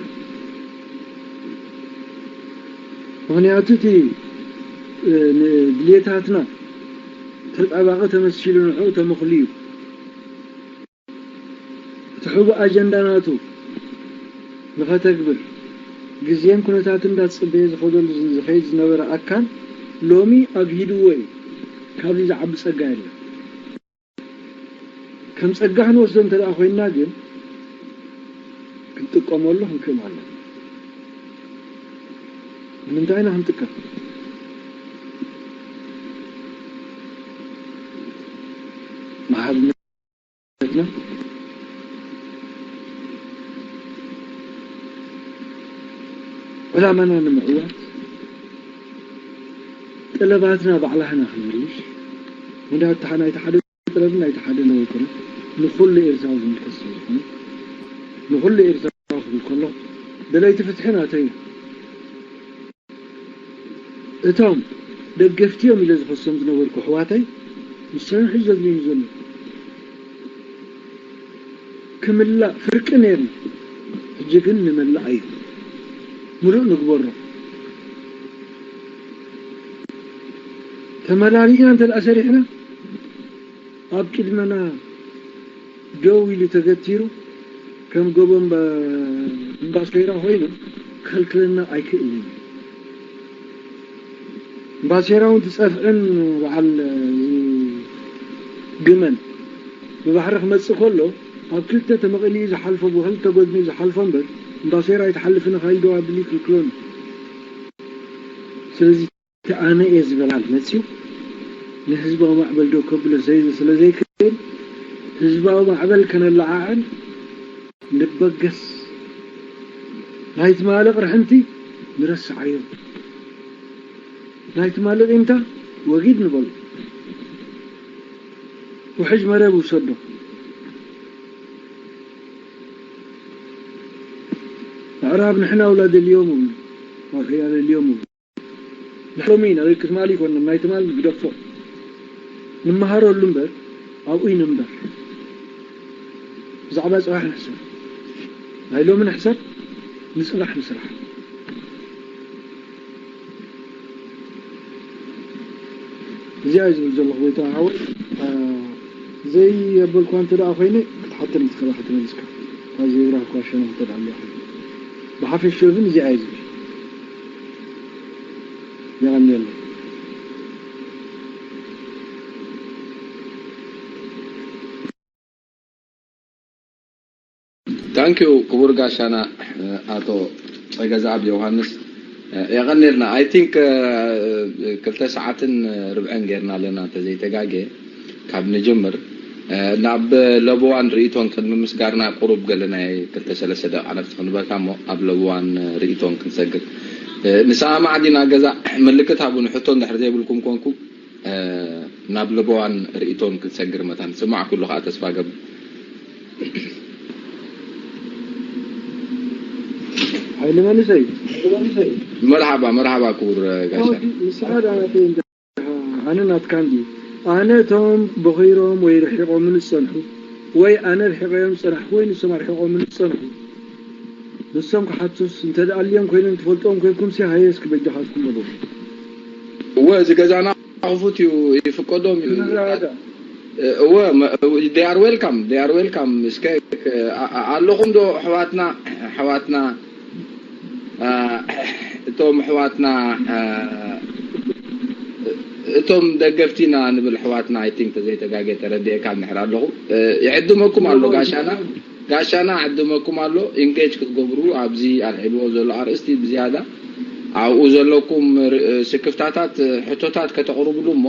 ምኽንያቱ እቲ ድልየታትና ተጣባቒ ተመሲሉ ንዕኡ ተመኽልዩ እቲ ሕቡእ ኣጀንዳ ናቱ ንኸተግብር ግዜን ኩነታትን እንዳተጸበየ ዝኸደሉ ዝኸይድ ዝነበረ ኣካል ሎሚ ኣግሂድዎ እዩ። ካብዚ ዝዓቢ ጸጋ የለን። ከም ጸጋ ክንወስዶ እንተ ደኣ ኮይንና ግን ክንጥቀመሉ ክንክእል ኣለና። ንምንታይ ኢና ክንጥቀም? ንሓድነትና ዕላማና ንምዕዋት ጠለባትና ባዕላህና ክንምልሽ ወዳ ናይቲ ሓደ ጥበብን ኣይተሓደነ ኣይኮነን፣ ንኹሉ ኤርትራዊ ዝምልከት ስለ ዝኾነ፣ ንኹሉ ኤርትራዊ ክብል ከሎ ደለይቲ ፍትሒ ናተይ እዩ። እቶም ደገፍቲ እዮም ኢለ ዝኸሶም ዝነበርኩ ኣሕዋተይ ንሶም ሕጂ ዘድልዩኒ ዘሎ ክምላእ ፍርቂ ነይርና፣ ሕጂ ግን ንመላእ እዩ ምሉእ ንግበሮ። ተመላሊእና እንተ ደኣ ሰሪሕና ኣብ ቅድመና ደው ኢሉ ተገቲሩ ከም ጎቦ እምባሶይራ ኮይኑ ክኽልክለና ኣይክእልን እዩ። እምባሶይራ እውን ትጸፍዕን በዓል ግመል ብባሕሪ ክመጽእ ከሎ ኣብ ክልተ ተመቒሉ እዩ ዝሓልፎ፣ ብኽልተ ጎድኑ እዩ ዝሓልፎ እምበር እምባሶይራ ኣይትሓልፍን ኢኻ ኢሉ ደው ኣቢሉ ይክልክሎን እዩ። ስለዚ እቲ ኣነ እየ ዝበላል መፅዩ ንህዝባዊ ማዕበል ደው ከብሎ ዘይ- ስለ ዘይክእል ህዝባዊ ማዕበል ከነለዓዕል ንበገስ። ናይ ትማሊ ቅርሕንቲ ንረስዓዮ። ናይ ትማሊ ቂምታ ወጊድ ንበሎ። ውሕጅ መረብ ውሰዶ። ኣዕራብ ንሕና ኣውላደ ልዮም እብሉ። ኣውሕያለ ልዮም እብሉ። ንሕሎሚ ኢና ወይ ትማሊ ይኮንና ናይ ትማሊ ንግደፎ። ንመሃረሉ እምበር ኣብኡ ይንበር። ብዛዕባ ጽባሕ ንሕሰብ። ናይ ሎሚ ንሕሰብ፣ ንጽባሕ ንስራሕ። እዚኣ እዩ ዝብል ዘለኹ ጎይታ ሓወይ። ዘይኣበልኳ እንተ ደኣ ኮይነ ክትሓተኒ ትኽእል ኢኻ ተመሊስካ። እታ ዜብራ ክዋሸና እንተ ደኣ ኣሊኻ። ብሓፈሽኡ ግን እዚኣ እዩ ዝብል። የቐንየለይ። Thank you ክቡር ጋሻና ኣቶ ጸገዛኣብ ዮሃንስ። የቐኔልና። I think ክልተ ሰዓትን ርብዕን ጌርና ኣለና እንተዘይተጋጌ ካብ ንጅምር። ናብ ለበዋን ርእይቶን ቅድሚ ምስጋርና ቁሩብ ገለ ናይ ክልተ ሰለስተ ደቂቃ ዕረፍቲ ክንበካ እሞ ኣብ ለበዋን ርእይቶን ክንሰግር ንሰማማዕ ዲና? ገዛ ምልክት ሃቡኒ፣ ሕቶ እንድሕር ዘይብልኩም ኮንኩ ናብ ለበዋን ርእይቶን ክንሰግር መታን። ስማዕ ኩሉ ከዓ ተስፋ ገብር። ሓይለ መንእሰይ። መርሓባ መርሓባ ክቡር ጋሻ። ንስኻ ደኣ ናተይ እንዲኻ፣ ኣነ ናትካ እንድየ። ኣነ እቶም በኺሮም ወይ ርሒቖምኒ ዝጸንሑ፣ ወይ ኣነ ርሒቐዮም ዝጸናሕኩ ወይ ንሶም ኣርሒቖምኒ ዝጸንሑ፣ ንሶም ክሓቱስ እንተ ደኣ ኣልዮም ኮይኖም ትፈልጥዎም ኮይንኩምሲ ሃየ እስኪ በጃኻትኩም በሉ። እወ፣ እዚ ገዛና ክፉት እዩ፣ ይፍቀዶም እዩ። ንረዳእ። እወ፣ they are welcome, they are welcome። እስከ ኣለኹም ዶ ኣሕዋትና ኣሕዋትና እቶም ኣሕዋትና እቶም ደገፍቲና ንብል ኣሕዋትና፣ I think ተዘይተጋጌ ተረዲኤካ እንድሕር ኣለኹ። ይዕድመኩም ኣሎ ጋሻና፣ ጋሻና ይዕድመኩም ኣሎ። ኢንጌጅ ክትገብሩ ኣብዚ ኣልዒልዎ ዘሎ ኣርእስቲ ብዝያዳ ኣብኡ ዘለኩም ስክፍታታት፣ ሕቶታት ከተቕርብሉ እሞ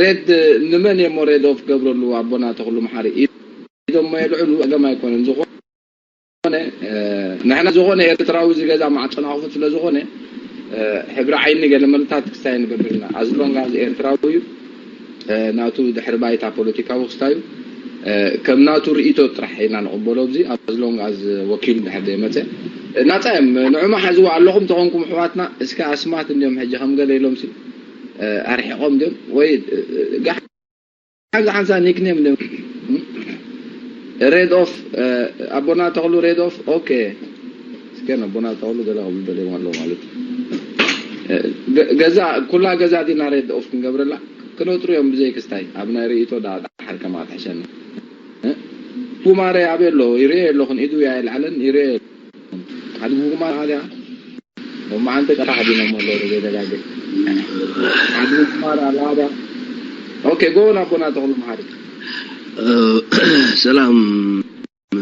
ሬድ ንመን እየ እሞ ሬድ ኦፍ ገብረሉ ኣቦና ተኽሉ መሓሪ ኢዶም የልዕሉ፣ ጸገም ኣይኮነን። ዝኾነ ንሕና ዝኾነ ኤርትራዊ እዚ ገዛ ማዕጾና ክፉት ስለ ዝኾነ ሕብሪ ዓይኒ ገለ መልታት ክስታይ ንገብር ኢና። As long as ኤርትራዊ እዩ፣ ናቱ ድሕሪ ባይታ ፖለቲካዊ ክስታዩ ከም ናቱ ርእይቶ ጥራሕ ኢና ንቕበሎ። ኣብዚ as long as ወኪሉ ድሕር ዘይመጸ ናጻ እዮም። ንዑማ ሓዝዋ ኣለኹም ተኾንኩም ኣሕዋትና። እስከ ኣስማት እንዲዮም ሕጂ ከም ገለ ኢሎምሲ ኣርሒቖም ድዮም ወይ ሓንሳ ሓንሳ ኒክኔም ድዮም? ሬድ ኦፍ ኣቦና ተኽሉ ሬድ ኦፍ። ኦኬ፣ እስከ ኣቦና ተኽሉ ገለ ክብሉ ደልዮም ኣለዉ ማለት እዩ። ገዛ ኩላ ገዛ ዲና ሬድ ኦፍ ክንገብረላ? ክነጥሩ እዮም ብዘይ ክስታይ። ኣብ ናይ ርእይቶ ደኣ ደሓር ከማኣ ትሕሸና። ጉማረ ኣበይ ኣሎ? ይርኤ ኣለኹን፣ ኢዱ እያ የልዓለን፣ ይርኤ። ሓድጉ ጉማረ ኣበይ? ሎማዓንቲ ጨራ ሓዲኖም ኣለዉ፣ ዘይደጋግም። ሓድጉ ጉማረ ኣበይ? ኦኬ፣ ጎበና ኣቦና ተኽሉ መሓሪ። ሰላም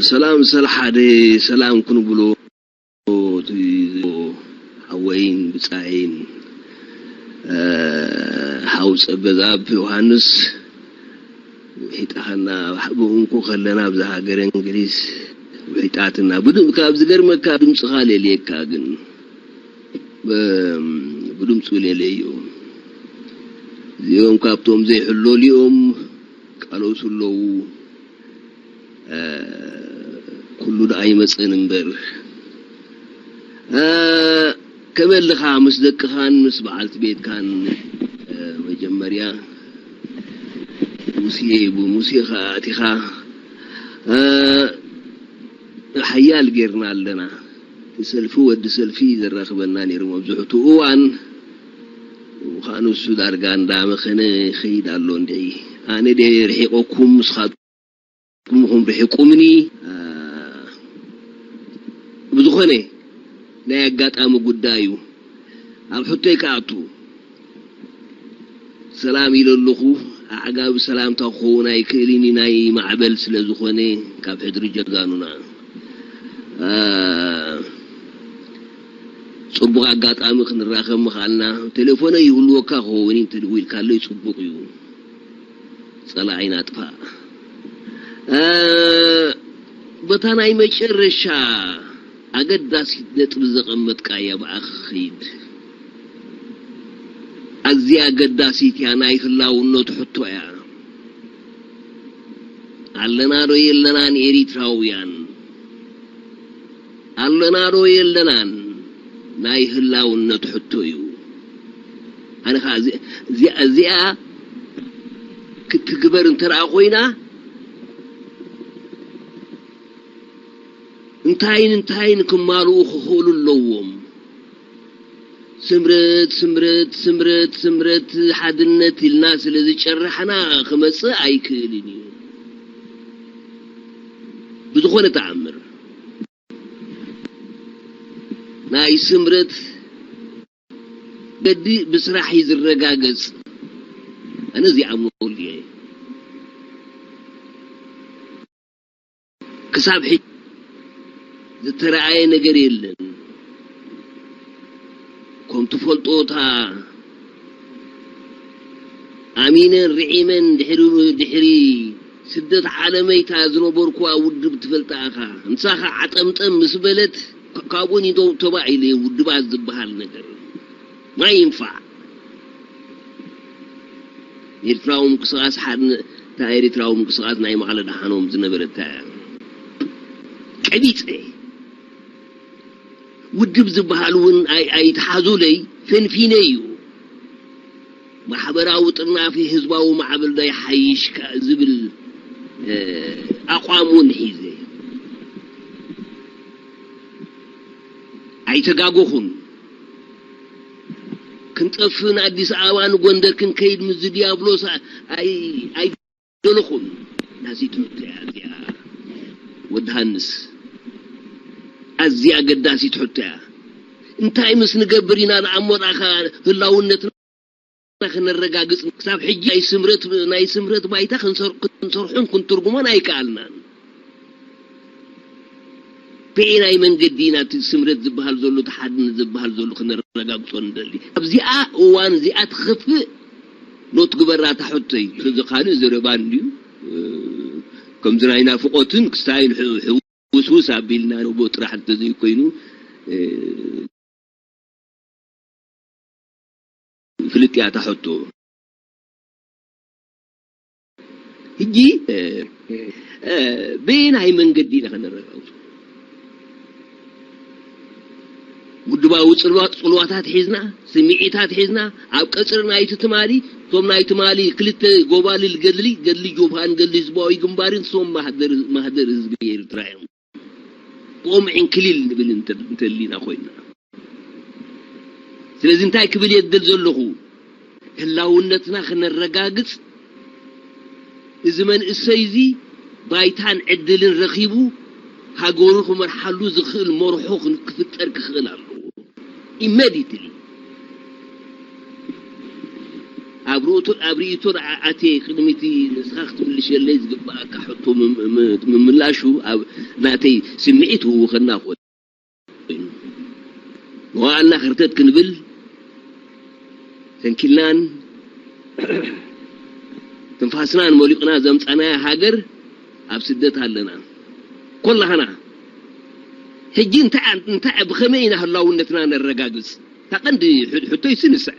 ሰላም፣ ሰል ሓደ ሰላም ክንብሎ፣ እቲ ሓወይን ብጻይን፣ ሓው ጸገዛብ ዮሃንስ፣ ውሒጣኻና። ብእንኮ ከለና ኣብዛ ሃገረ እንግሊዝ ውሒጣትና። ብድም-፣ ካብ ዝገርመካ ድምፅኻ ለልየካ ግን፣ ብ-፣ ብድምፁ ለለዮ። እዚኦም ካብቶም ዘይሕለልዮም ቃለሱ ኣለዉ። ኩሉ ደኣ ይመጽእን እምበር፣ ከመልኻ ምስ ደቅኻን ምስ በዓልቲ ቤትካን፣ መጀመርያ ሙሴ ብሙሴኻ ኣቲኻ፣ ሓያል ጌርና ኣለና። እቲ ሰልፊ ወዲ ሰልፊ ዘራኽበና ነይሩ መብዝሕቱ እዋን። ምዃኑ እሱ ዳርጋ እንዳመኸነ ይኸይድ ኣሎ እንድዒ። ኣነ ድየ ርሒቐኩም፣ ንስኻትኩም ኢኹም ርሒቑምኒ። ብዝኾነ ናይ ኣጋጣሚ ጉዳይ እዩ። ኣብ ሕቶይ ክኣቱ፣ ሰላም ኢለ ኣለኹ። ኣዕጋቢ ሰላምታ ክኸውን ኣይክእልን እዩ፣ ናይ ማዕበል ስለ ዝኾነ ካብ ሕድሪ ጀጋኑና። ጽቡቕ ኣጋጣሚ ክንራኸብ ምኽኣልና። ቴሌፎነይ ይህልወካ ክኸውን እዩ፣ እንተደዊልካለይ ጽቡቕ እዩ። ጸላኢና ኣጥፋእ። በታ ናይ መጨረሻ ኣገዳሲት ነጥቢ ዘቐመጥካያ ብኣ ክኸይድ። ኣዝያ ኣገዳሲት እያ፣ ናይ ህላውነቱ ሕቶ እያ። ኣለና ዶ የለናን ኤሪትራውያን? ኣለና ዶ የለናን ናይ ህላውነት ሕቶ እዩ። ኣነ ኸዓ እዚ-፣ እዚኣ፣ እዚኣ ክትግበር እንተ ደኣ ኮይና፣ እንታይን እንታይን ክማልኡ ክኽእሉ ኣለዎም። ስምረት፣ ስምረት፣ ስምረት፣ ስምረት፣ ሓድነት ኢልና ስለ ዝጨራሕና ክመጽእ ኣይክእልን እዩ። ብዝኾነ ተኣምር ናይ ስምረት መገዲ ብስራሕ እዩ ዝረጋገጽ። ኣነ እዚ ይኣምነሉ እየ። ክሳብ ሕጂ ዝተረኣየ ነገር የለን። ትፈልጦ እታ ኣሚነን ርዒመን ድሕሪ ድሕሪ ስደት ዓለመይታ ዝነበርኩዋ ውድብ ትፈልጣ ኢኻ። ንሳ ኸዓ ዓጠምጠም ምስ በለት ካብኡ ንደው ተባኢለ ውድባት ዝበሃል ነገር ማይንፋዕ። ኤርትራዊ ምንቅስቓስ ሓድነ እታ ኤርትራዊ ምንቅስቓስ ናይ መቐለ ደሓኖም ዝነበረት እያ። ቀቢፀ ውድብ ዝበሃል እውን ኣይ- ኣይትሓዙለይ ፈንፊነ እዩ። ማሕበራዊ ጥርናፊ ህዝባዊ ማዕበል ዶ ይሓይሽ ዝብል ኣቋም እውን ሒዘ ኣይተጋጎኹን። ክንጠፍእ ንኣዲስ ኣበባ ንጎንደር ክንከይድ ምስዚ ዲያብሎስ ኣይደለኹን። ናዚት ሕቶ እያ እዚኣ ወዲ ሃንስ፣ ኣዝያ ኣገዳሲት ሕቶ እያ። እንታይ ምስ ንገብር ኢና ንኣሞራኻ ህላውነትና ክነረጋግጽ? ክሳብ ሕጂ ናይ ስምረት ናይ ስምረት ባይታ ክንሰርሑን ክንትርጉሞን ኣይከኣልናን። በየናይ መንገዲ ኢና እቲ ስምረት ዝበሃል ዘሎ እቲ ሓድነት ዝበሃል ዘሎ ክነረጋግጾ ንደሊ? ኣብዚኣ እዋን እዚኣ ትኸፍእ ኖት ግበራ እታ ሕቶይ። እዚ ካልእ ዘረባ እንድዩ። ከምዚ ናይ ናፍቖትን ክስታይን ሕውስውስ ኣቢልና ንቦ ጥራሕ እንተዘይኮይኑ ፍልጥ እያ እታ ሕቶ። ሕጂ በየናይ መንገዲ ኢና ከነረጋግጾ? ውድባዊ ጽልዋ- ጽልዋታት ሒዝና፣ ስምዒታት ሒዝና፣ ኣብ ቀጽሪ ናይቲ ትማሊ፣ እቶም ናይ ትማሊ ክልተ ጎባልል ገድሊ፣ ገድሊ ጆብሃን ገድሊ ህዝባዊ ግንባርን፣ እሶም ማህደር- ማህደር ህዝቢ ኤርትራ እዮም። ብኦም ዕንክሊል ንብል እንተ- እንተሊና ኮይና። ስለዚ እንታይ ክብል እየ ዝደል ዘለኹ? ህላውነትና ክነረጋግጽ፣ እዚ መንእሰይ እዚ ባይታን ዕድልን ረኺቡ ሃገሩ ክመርሓሉ ዝኽእል መርሖ ክን- ክፍጠር ክኽእል ኣለዎ። ኢመዲትሊ ኣብ ርእቶ- ኣብ ርእቶ ደኣ ኣትየ ቅድሚቲ ንስኻ ክትምልሸለይ ዝግብኣካ ሕቶ ምም- ም- ምምላሹ ኣብ ናተይ ስምዒት ህውኸና ኮይኑ መዋእልና ክርተት ክንብል ሰንኪልናን ትንፋስናን መሊቑና ዘምጻናያ ሃገር ኣብ ስደት ኣለና ኮላህና። ሕጂ እንታይ እንታይ ብኸመይ ኢና ህላውነትና ነረጋግጽ? እታ ቀንዲ ሕ- ሕቶይ ስንስዐ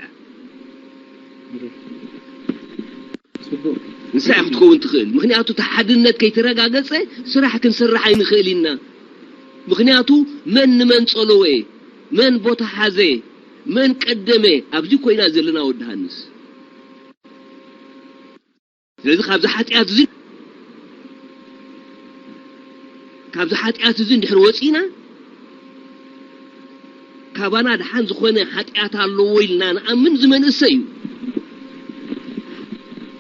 ጽቡቅ ንሳ ክትከውን ትኽእል። ምክንያቱ እቲ ሓድነት ከይተረጋገጸ ስራሕ ክንሰርሕ ኣይንኽእል ኢና። ምክንያቱ መን ንመን ጸለወ፣ መን ቦታ ሓዘ፣ መን ቀደመ ኣብዚ ኮይና ዘለና ወዲ ሃንስ። ስለዚ ካብዚ ሓጢኣት እዚ ካብዚ ሓጢኣት እዚ እንድሕር ወፂና ካባና ደሓን ዝኾነ ሓጢኣት ኣለዎ ኢልና ንኣምን ዝመንእሰ እዩ።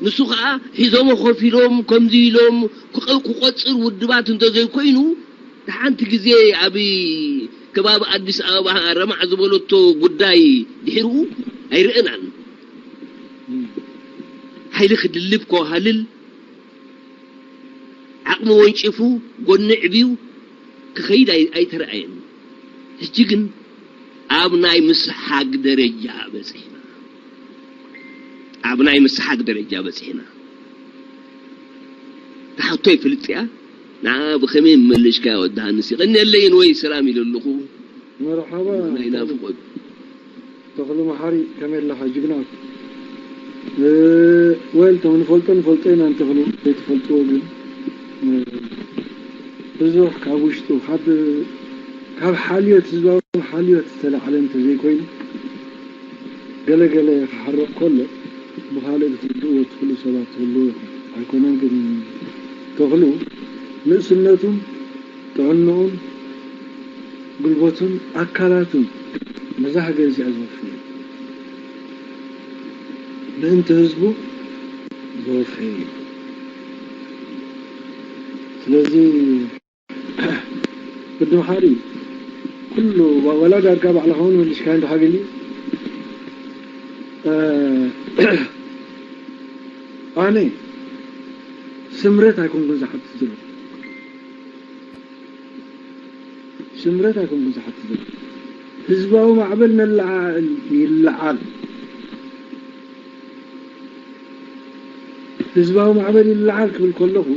ንሱ ከዓ ሒዞሞ ኮፍ ኢሎም ከምዚ ኢሎም ክቐ- ክቆፅር ውድባት እንተዘይኮይኑ ሓንቲ ግዜ ኣብ ከባቢ ኣዲስ ኣበባ ረማዕ ዝበለቶ ጉዳይ ድሕርኡ ኣይረእናን። ሓይሊ ክድልብ ከዋሃልል ዓቕሚ ወንጪፉ ጎኒ ዕብዩ ክኸይድ ኣይ- ኣይተረኣየን። ሕጂ ግን ኣብ ናይ ምስሓግ ደረጃ በፂሕና። ኣብ ናይ ምስሓግ ደረጃ በፂሕና። ተሓቶይ ፍልጥያ ንዓ ብኸመይ መመለሽካያ ወዲ ሃንስ ይቐንየለይን ወይ ሰላም ኢለ ኣለኹ። መርሓባ ናይ ናፍቆት ተኽሉ መሓሪ ከመይ ኣለኻ ጅግና? ወል ቶም ንፈልጦ ንፈልጦ ኢና ንተኽሉ ዘይትፈልጥዎ ግን ብዙሕ ካብ ውሽጡ ካብ ካብ ሓልዮት ህዝባዊ ሓልዮት ዝተላዕለ እንተዘይኮይኑ ገለ ገለ ክሓርቕ ከሎ ብኻልእ ክትርድእዎ ትኽእሉ ሰባት ትህልዉ ኢኹም። ኣይኮነን ግን ተኽሉ ንእስነቱን ጥዕንኡን ጉልበቱን ኣካላቱን ነዛ ሃገር እዚኣ ዘወፈየ ምእንቲ ህዝቡ ዘወፈየ እዩ። ስለዚ ወዲ መሓሪ ኩሉ ዋላ ዳርጋ ባዕልኻ እውን መሊስካ እንድኻ ገሊ ኣነ ስምረት ኣይኮንኩን ዝሓትት ዘሎ ስምረት ኣይኮንኩን ዝሓትት ዘሎ ህዝባዊ ማዕበል ነለዓዕል፣ ይለዓል። ህዝባዊ ማዕበል ይለዓል ክብል ከለኹ፣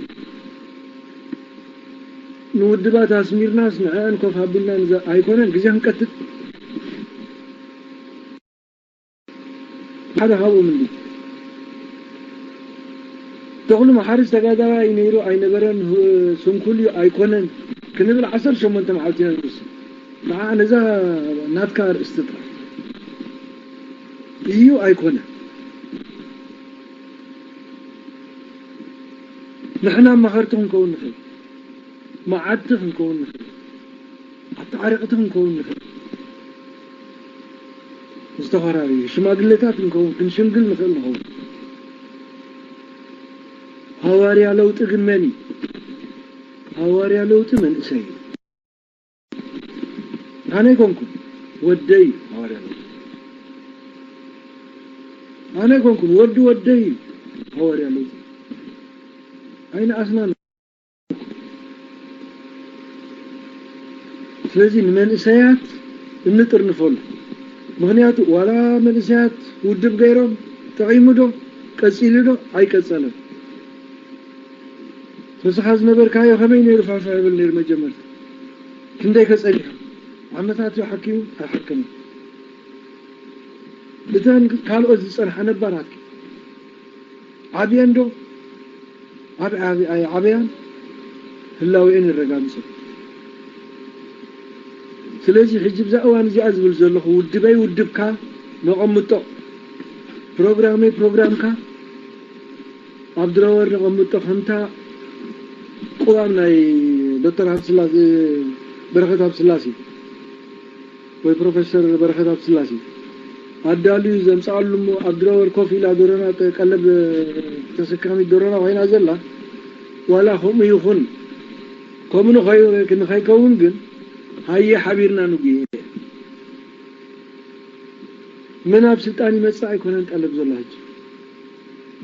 ንውድባት ኣስሚርናስ ንዕአን ኮፍ ኣቢልና ንዘ-፣ ኣይኮነን፣ ግዜ ክንቀትል። ሓደ ካብኦም እንዲ ተኽሉ መሓሪ ዝተጋዳላይ ነይሩ ኣይነበረን፣ ህ-፣ ስንኩል እዩ ኣይኮነን ክንብል ዓሰርተ ሸሞንተ መዓልቲ ኢና ንውስን። ንዓ ነዛ ናትካ ኣርእስቲ ጥራሕ እዩ ኣይኮነ። ንሕና ኣማኸርቲ ክንከውን ንኽእል፣ መዓድቲ ክንከውን ንኽእል፣ ኣተዓረቕቲ ክንከውን ንኽእል፣ ዝተፈላለዩ ሽማግሌታት ክንከውን፣ ክንሽምግል ንኽእል ንኸውን። ሃዋርያ ለውጢ ግን መን እዩ? ሃዋርያ ለውጢ መንእሰይ እዩ። ኣነ ኣይኮንኩን፣ ወደይ እዩ ሃዋርያ ለውጢ። ኣነ ኣይኮንኩን፣ ወዲ ወደይ እዩ ሃዋርያ ለውጢ። ኣይንኣስናን። ስለዚ ንመንእሰያት እንጥርንፈሉ። ምኽንያቱ ዋላ መንእሰያት ውድብ ገይሮም ጠቒሙ ዶ? ቀጺሉ ዶ? ኣይቀጸለን። ተስኻ ዝነበርካዮ ከመይ ነይሩ ፋሕፋሕ ይብል ነይሩ መጀመርታ? ክንደይ ከጸኒሑ? ዓመታት እዩ ሓኪሙ? ኣይሓከመን። እተን ካልኦት ዝጸንሓ ነባራት ዓብየን ዶ? ኣብ ዓብ-፣ ኣይ ዓብያን ህላዌአን የረጋግጹ። ስለዚ ሕጂ ብዛ እዋን እዚኣ ዝብል ዘለኹ ውድበይ ውድብካ ነቐምጦ፣ ፕሮግራመይ ፕሮግራምካ ኣብ ድራወር ነቐምጦ፣ ከምታ ቅዋም ናይ ዶክተር ሃብተስላሴ፣ በረኸት ሃብተስላሴ ወይ ፕሮፌሰር በረኸት ሃብተስላሴ ኣዳልዩ ዘምጽኣሉ እሞ ኣብ ድራወር ኮፍ ኢላ ዶሮና ቀ-፣ ቀለብ ተሰካሚት ዶሮና ኮይና ዘላ፣ ዋላ ከምኡ ይኹን፣ ከምኡ ንኸይ-፣ ንኸይከውን ግን ሃየ ሓቢርና ንጉየ። መን ኣብ ስልጣን ይመጽእ ኣይኮነን ጠለብ ዘሎ ሕጂ።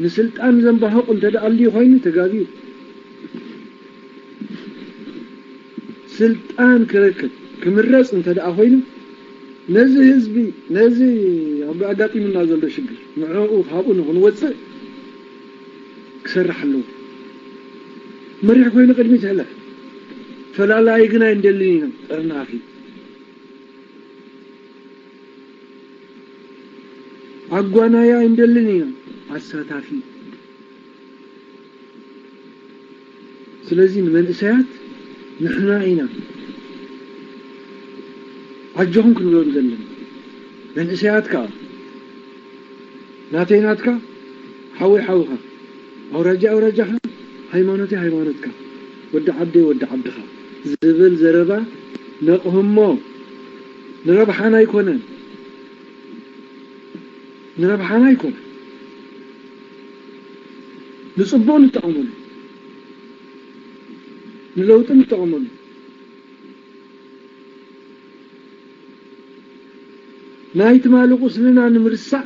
ንስልጣን ዘንባህቕ እንተ ደኣ ኣልዩ ኮይኑ ተጋግዩ። ስልጣን ክረክብ፣ ክምረጽ እንተ ደኣ ኮይኑ፣ ነዚ ህዝቢ፣ ነዚ ኣብ ኣጋጢሙና ዘሎ ሽግር፣ ንዕኡ ካብኡ ንኽንወጽእ ክሰርሕ ኣለዎ። መሪሕ ኮይኑ ቅድሚት ሕለፍ። ፈላላይ ግን ኣይንደልን ኢና፣ ጠርናፊ። ኣጓናያ ኣይንደልን ኢና፣ ኣሳታፊ። ስለዚ ንመንእሰያት ንሕና ኢና ዓጆኹም ክንብሎም ዘለና። መንእሰያት ከኣ ናተይ ናትካ፣ ሓወይ ሓውኻ፣ ኣውራጃ ኣውራጃኻ፣ ሃይማኖተይ ሃይማኖትካ፣ ወዲ ዓደይ ወዲ ዓድኻ ዝብል ዘረባ ነቕህሞ። ንረብሓና ኣይኮነን፣ ንረብሓና ኣይኮነን፣ ንጽቡቕ ንጠቐመሉ፣ ንለውጢ ንጠቐመሉ። ናይ ትማሊ ቁስልና ንምርሳዕ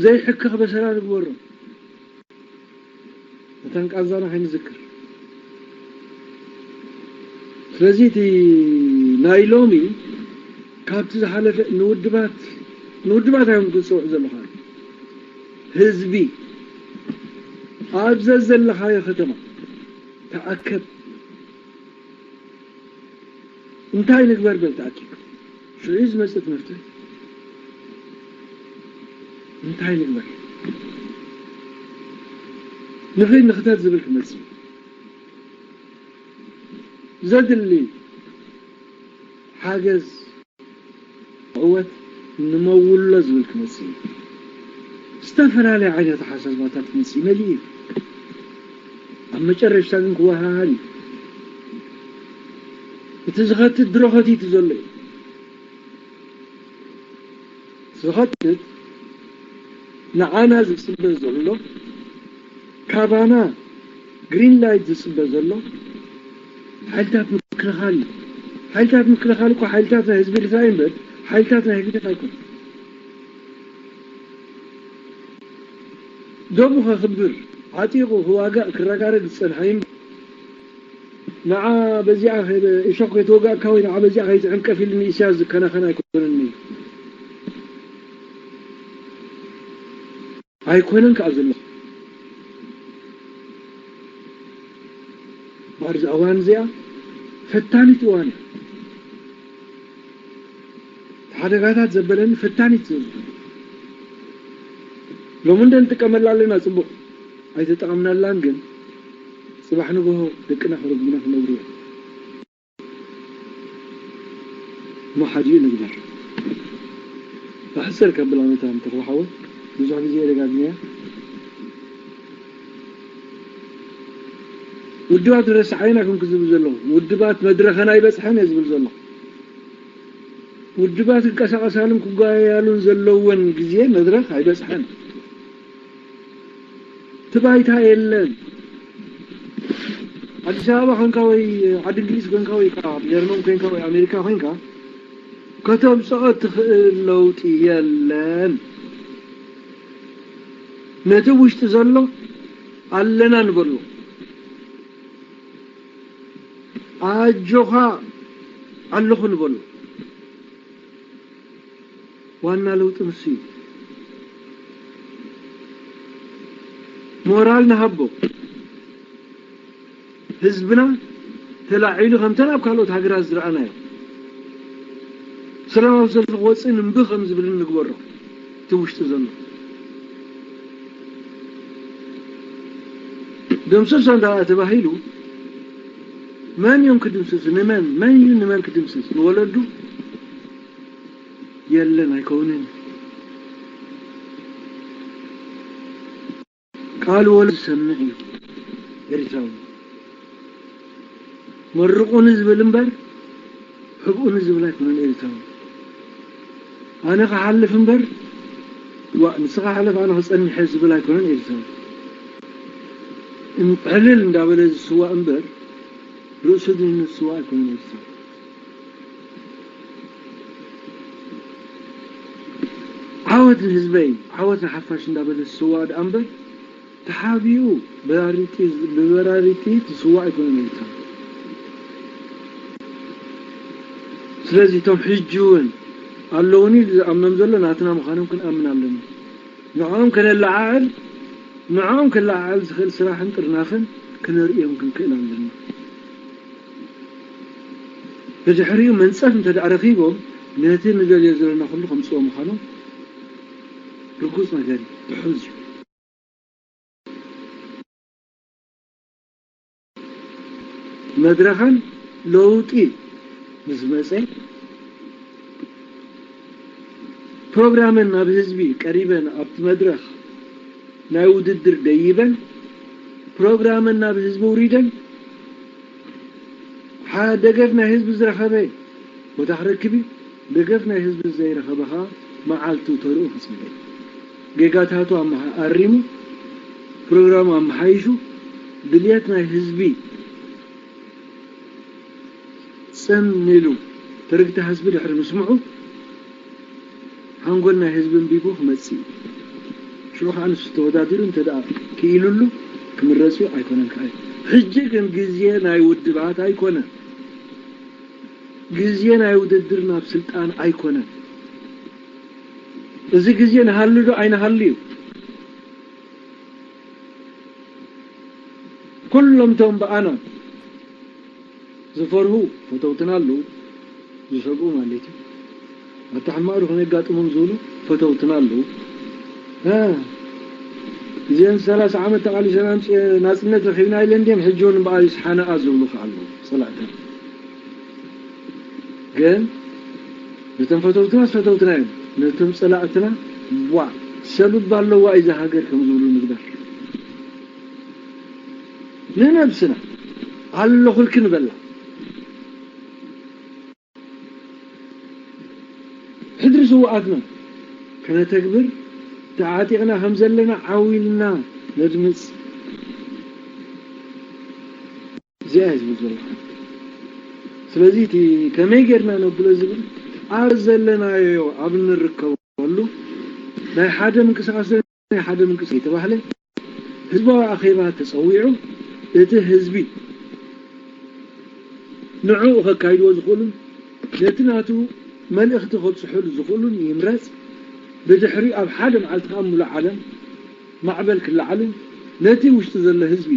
ዘይሕክኽ በሰላ ንግበሮ። እተን ቃንዛና ከይንዝክር። ስለዚ እቲ ናይ ሎሚ ካብቲ ዝሓለፈ ንውድባት፣ ንውድባት እዮም ክትጽውዕ ዘለኻ። ህዝቢ ኣብ ዘዘለኻዮ ከተማ ተኣከብ። እንታይ ንግበር በል ተኣኪብካ። ሽዑ እዩ ዝመጽእ እቲ መፍትሒ። እንታይ ንግበር? ንኺድ ንኽተት ዝብል ክመጽእ እዩ። ዘድሊ ሓገዝ፣ ዕወት ንመውሎ ዝብል ክመጽእ እዩ። ዝተፈላለየ ዓይነት ሓሳባታት ክመጽእ መሊኡ እዩ። ኣብ መጨረሽታ ግን ክወሃሃድ እዩ። እቲ ዝኸትት ድሮ ኸቲቱ ዘሎ እዩ። ዝኸትት ንዓና ዝጽበ ዘሎ፣ ካባና ግሪን ላይት ዝጽበ ዘሎ ሓይልታት ምክልኻል እዩ። ሓይልታት ምክልኻል እኮ ሓይልታት ናይ ህዝቢ ኤርትራ እዩ እምበር ሓይልታት ናይ ህግደፍ ኣይኮነን። ደሙ ከኽብር፣ ዓጢቑ ክዋጋእ ክረጋረግ ዝጸንሐ እዩ እምበር ንዓ በዚኣ ከይ-፣ እሾኽ ከይተወጋእካ ወይ ንዓ በዚኣ ከይትዕንቀፍ ኢሉኒ ኢሳያስ ዝከናኸን ኣይኮነን እዩ። ኣይኮነን ከኣ ዘሎ። እምበኣር እዛ እዋን እዚኣ ፈታኒት እዋን እያ። ሓደጋታት ዘበለኒ ፈታኒት ዝብል። ሎሚ እንደ ንጥቀመላ ኣለና፣ ጽቡቕ። ኣይተጠቐምናላን ግን ጽባሕ ንግሆ ደቅና ክረግሙና ክነብሩ እዮም። እሞ ሓዲኡ ንግበር። ኣሕጽር ከብላ መታን ተኽለ ሓወይ፣ ብዙሕ ግዜ ደጋግመያ። ውድባት ረሳሓይና ከም ክዝብል ዘለኹ፣ ውድባት መድረኸን ኣይበጽሐን እየ ዝብል ዘለኹ። ውድባት ክንቀሳቐሳሉን ክጓየያሉን ዘለወን ግዜ መድረኽ ኣይበጽሐን። እቲ ባይታ የለን። ኣዲስ ኣበባ ኮንካ ወይ ዓዲ እንግሊዝ ኮንካ ወይ ከዓ ጀርመን ኮንካ ወይ ኣሜሪካ ኮንካ ከተምጽኦ ትኽእል ለውጢ የለን። ነቲ ውሽጢ ዘሎ ኣለና ንበሎ። ኣጆኻ ኣለኹ ንበሎ። ዋና ለውጢ ንሱ እዩ። ሞራል ንሃቦ። ህዝብና ተላዒሉ ከምተን ኣብ ካልኦት ሃገራት ዝረኣናዮ ሰላማዊ ሰልፊ ክወፅእ እምቢ ከም ዝብልን ንግበሮ። እቲ ውሽጢ ዘሎ ደምስሶ እንዳ ተባሂሉ መን እዮም ክድምስሱ? ንመን? መን እዩ ንመን ክድምስስ? ንወለዱ? የለን፣ ኣይከውንን። ቃል ወለዱ ዝሰምዕ እዩ ኤርትራዊ። መርቑኒ ዝብል እምበር ሕብኡኒ ዝብል ኣይኮነን ኤርትራዊ። ኣነ ክሓልፍ እምበር፣ ዋእ፣ ንስኻ ሓለፍ ኣነ ክጸንሕ እየ ዝብል ኣይኮነን ኤርትራዊ። እም-፣ ዕልል እንዳበለ ዝስዋእ እምበር፣ ርእሱ ድህኑ ዝስዋእ ኣይኮነን ኤርትራዊ። ዓወት ንህዝበይ፣ ዓወት ንሓፋሽ እንዳበለ ዝስዋእ ደኣ እምበር፣ ተሓቢኡ በራሪጢ፣ ብበራሪጢ ዝስዋእ ኣይኮነን ኤርትራ። ስለዚ እቶም ሕጂ እውን ኣለዉኒ ኢሉ ዝኣምኖም ዘሎ ናትና ምዃኖም ክንኣምን ኣለና። ንዕኦም ከነለዓዕል፣ ንዕኦም ከለዓዕል ዝኽእል ስራሕን ጥርናፈን ክነርእዮም ክንክእል ኣለና። ብድሕሪኡ መንጸፍ እንተ ደኣ ረኺቦም፣ ነቲ ንደልዮ ዘለና ኩሉ ከምጽኦ ምዃኖም ርጉጽ ነገር እዩ፣ ውሑስ እዩ። መድረኸን ለውጢ ምስ መጸ፣ ፕሮግራመን ናብ ህዝቢ ቀሪበን ኣብቲ መድረኽ ናይ ውድድር ደይበን፣ ፕሮግራመን ናብ ህዝቢ ውሪደን፣ ሓ-፣ ደገፍ ናይ ህዝቢ ዝረኸበ ቦታ ክረክብ እዩ። ደገፍ ናይ ህዝቢ ዘይረኸበ ኸኣ መዓልቱ ተርኡ ክጽበ እዩ። ጌጋታቱ ኣመሓ-፣ ኣሪሙ፣ ፕሮግራሙ ኣመሓይሹ፣ ድልየት ናይ ህዝቢ ጽን ኢሉ ትርግታ ህዝቢ ድሕሪ ምስምዑ፣ ሓንጎል ናይ ህዝቢ ኣንቢቡ ክመጽእ እዩ። ሽዑ ኸዓ ንሱ ተወዳዲሩ እንተ ደኣ ክኢሉሉ ክምረጽ እዩ፣ ኣይኮነን ከኣ እዩ። ሕጂ ግን ግዜ ናይ ውድባት ኣይኮነን። ግዜ ናይ ውድድር ናብ ስልጣን ኣይኮነን። እዚ ግዜ ንሃሉ ዶ ኣይንሃሉ እዩ? ኩሎም እቶም ብኣና ዝፈርሁ ፈተውትና ኣለዉ፣ ዝሰግኡ ማለት እዩ። ኣታ ሕማቕ ዶ ከነጋጥሞም ዝብሉ ፈተውትና ኣለዉ። እ፣ እዚአን ሰላሳ ዓመት ተቓሊሰን ኣምጽ-፣ ናጽነት ረኺብና ኢለን ድየን ሕጂ እውን እምበኣር ይስሓናኣ ዝብሉ ከኣ ኣለዉ፣ ጸላእተን። ግን ነቶም ፈተውትናስ ፈተውትና እዮም፣ ነቶም ጸላእትና፣ ዋእ፣ ሰብ እባ ኣለዋ እዛ ሃገር ከም ዝብሉ ንግበር። ንነብስና ኣለኹልኪ ንበላ። ሕድሪ ስውኣትና ከነተግብር ተዓጢቕና ከም ዘለና ዓው ኢልና ነድምጽ። እዚኣ እየ ዝብል ዘለኹ። ስለዚ እቲ ከመይ ጌርና ነብሎ ዝብል ኣብ ዘለናዮ ኣብ እንርከበሉ ናይ ሓደ ምንቅስቃስ ናይ ሓደ ምንቅስቃስ የተባህለ ህዝባዊ ኣኼባ ተጸዊዑ እቲ ህዝቢ ንዕኡ ከካይድዎ ዝኽእሉን ነቲ ናቱ መልእኽቲ ከብጽሑሉ ዝኽእሉን ይምረጽ። ብድሕሪኡ ኣብ ሓደ መዓልቲ ከኣ ምሉእ ዓለም ማዕበል ክለዓልን ነቲ ውሽጢ ዘሎ ህዝቢ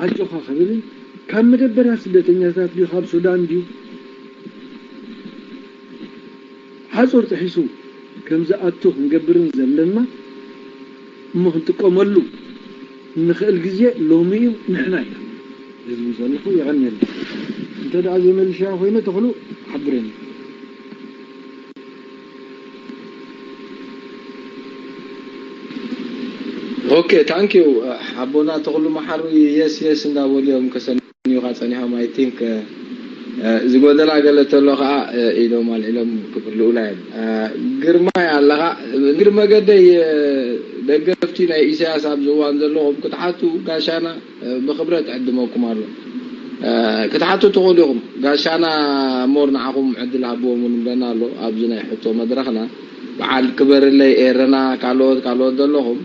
ኣጆኻ ክብልን ካብ መደበርያ ስደተኛታት ድዩ ካብ ሱዳን ድዩ ሓጹር ጥሒሱ ከም ዝኣቱ ክንገብርን ዘለና እሞ ክንጥቀመሉ እንኽእል ግዜ ሎሚ እዩ። ንሕና ኢና ህዝቢ ዘለኹ የቐንየልና። እንተ ደኣ ዘይመልሻ ኮይነ ተኽሉ ሓብረኒ። ኦኬ ታንክ ዩ ኣቦና ተኽሉ መሓሪ። የስ የስ እንዳበሉ እዮም ከሰንዩኻ ጸኒሖም። ኣይ ቲንክ ዝጎደላ ገለ ተሎ ከዓ ኢሎም ኣልዒሎም ክብርልኡላ እዮም። ግርማይ ኣለኻ እግሪ መገደይ ደገፍቲ ናይ ኢሳያስ ኣብዚ እዋን ዘለኹም ክትሓቱ ጋሻና ብኽብረት ዕድመኩም ኣሎ ክትሓቱ ትኽእሉ ኢኹም። ጋሻና ሞር ንዓኹም ዕድል ሃብዎም እውን ብለና ኣሎ ኣብዚ ናይ ሕቶ መድረኽና። በዓል ክበርለይ ኤረና ካልኦት ካልኦት ዘለኹም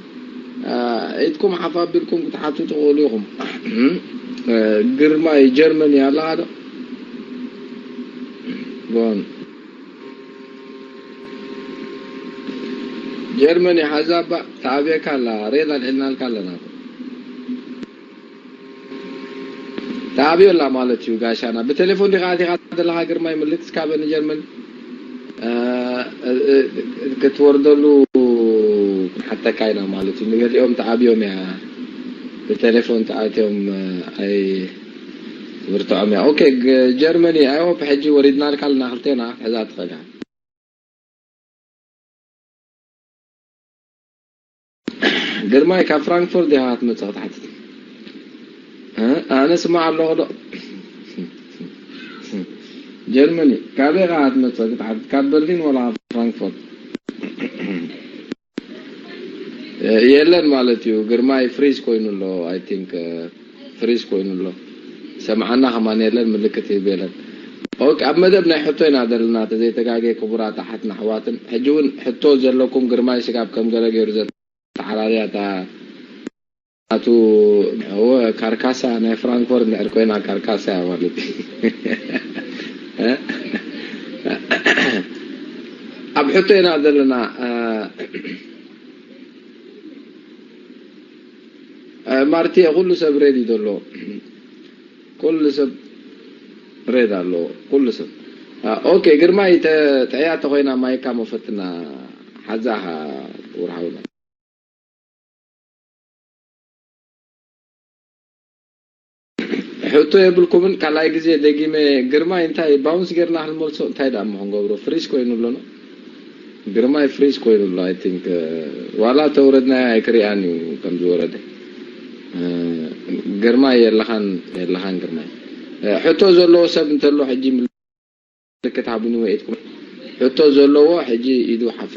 ኢድኩም ሓፍ ኣቢልኩም ክትሓቱ ትኽእሉ ኢኹም። ግርማይ ጀርመን ኣለኻ ዶ? ጎን ጀርመን ሓዛባ ተኣብየካ ኣላ ሬድ ኣልዒልናልካ ኣለና። ተኣብዮ ኣላ ማለት እዩ ጋሻና። ብቴሌፎን ዲኻ ኣቲኻ ዘለኻ ግርማይ ምልክት ካበ ንጀርመን ክትወርደሉ ክንሓተካ ኢና ማለት እዩ። ንገሊኦም ተኣብዮም እያ ብቴሌፎን ተኣትዮም ኣይ ትብርትዖም እያ። ኦኬ ጀርመኒ ኣይ ሆፕ ሕጂ ወሪድናልካ ኣለና ክልቴና ሕዛ ትኸዳ ግርማይ ካብ ፍራንክፎርት ዲኻ ክትመጽእ ክትሓትት? ኣነ ስማዕ ኣለኹ ዶ? ጀርመኒ ካበይ ኢኻ ክትመጽእ ክትሓትት? ካብ በርሊን ወላ ካብ ፍራንክፎርት? የለን ማለት እዩ። ግርማይ ፍሪዝ ኮይኑ ኣሎ። ኣይ ቲንክ ፍሪዝ ኮይኑ ኣሎ። ሰምዓና ከማን የለን ምልክት ይህብ የለን። ኦኬ ኣብ መደብ ናይ ሕቶ ኢና ዘለና ተዘይተጋገ ክቡራት ኣሓትን ኣሕዋትን። ሕጂ እውን ሕቶ ዘለኩም ግርማይ ስጋብ ከም ገለ ገይሩ ዘተዓራርያ እታ ኣቱ እወ ካርካሳ ናይ ፍራንክፎርት እንድሕር ኮይና ካርካሳ እያ ማለት እዩ። ኣብ ሕቶ ኢና ዘለና። ማርቲ ኩሉ ሰብ ሬድ እዩ ዘሎ። ኩሉ ሰብ ሬድ ኣሎ። ኩሉ ሰብ ኦኬ። ግርማይ ጥዕያ ተኮይና ማይካ መፈትና ሓዛኻ ውርሃውና ሕቶ የብልኩምን። ካልኣይ ግዜ ደጊመ ግርማይ እንታይ ባውንስ ጌርና ክንመልሶ እንታይ ደኣ እሞ ክንገብሮ ፍሪዝ ኮይኑ ኣሎ ነው። ግርማይ ፍሪዝ ኮይኑ ኣሎ። ኣይ ቲንክ ዋላ ተውረድናዮ ኣይክሪኣን እዩ ከም ዝወረደ። ግርማይ የለኻን የለኻን ግርማይ። ሕቶ ዘለዎ ሰብ እንተሎ ሕጂ ምልክት ሃቡኒ ወይ ኢድኩም። ሕቶ ዘለዎ ሕጂ ኢዱ ሓፍ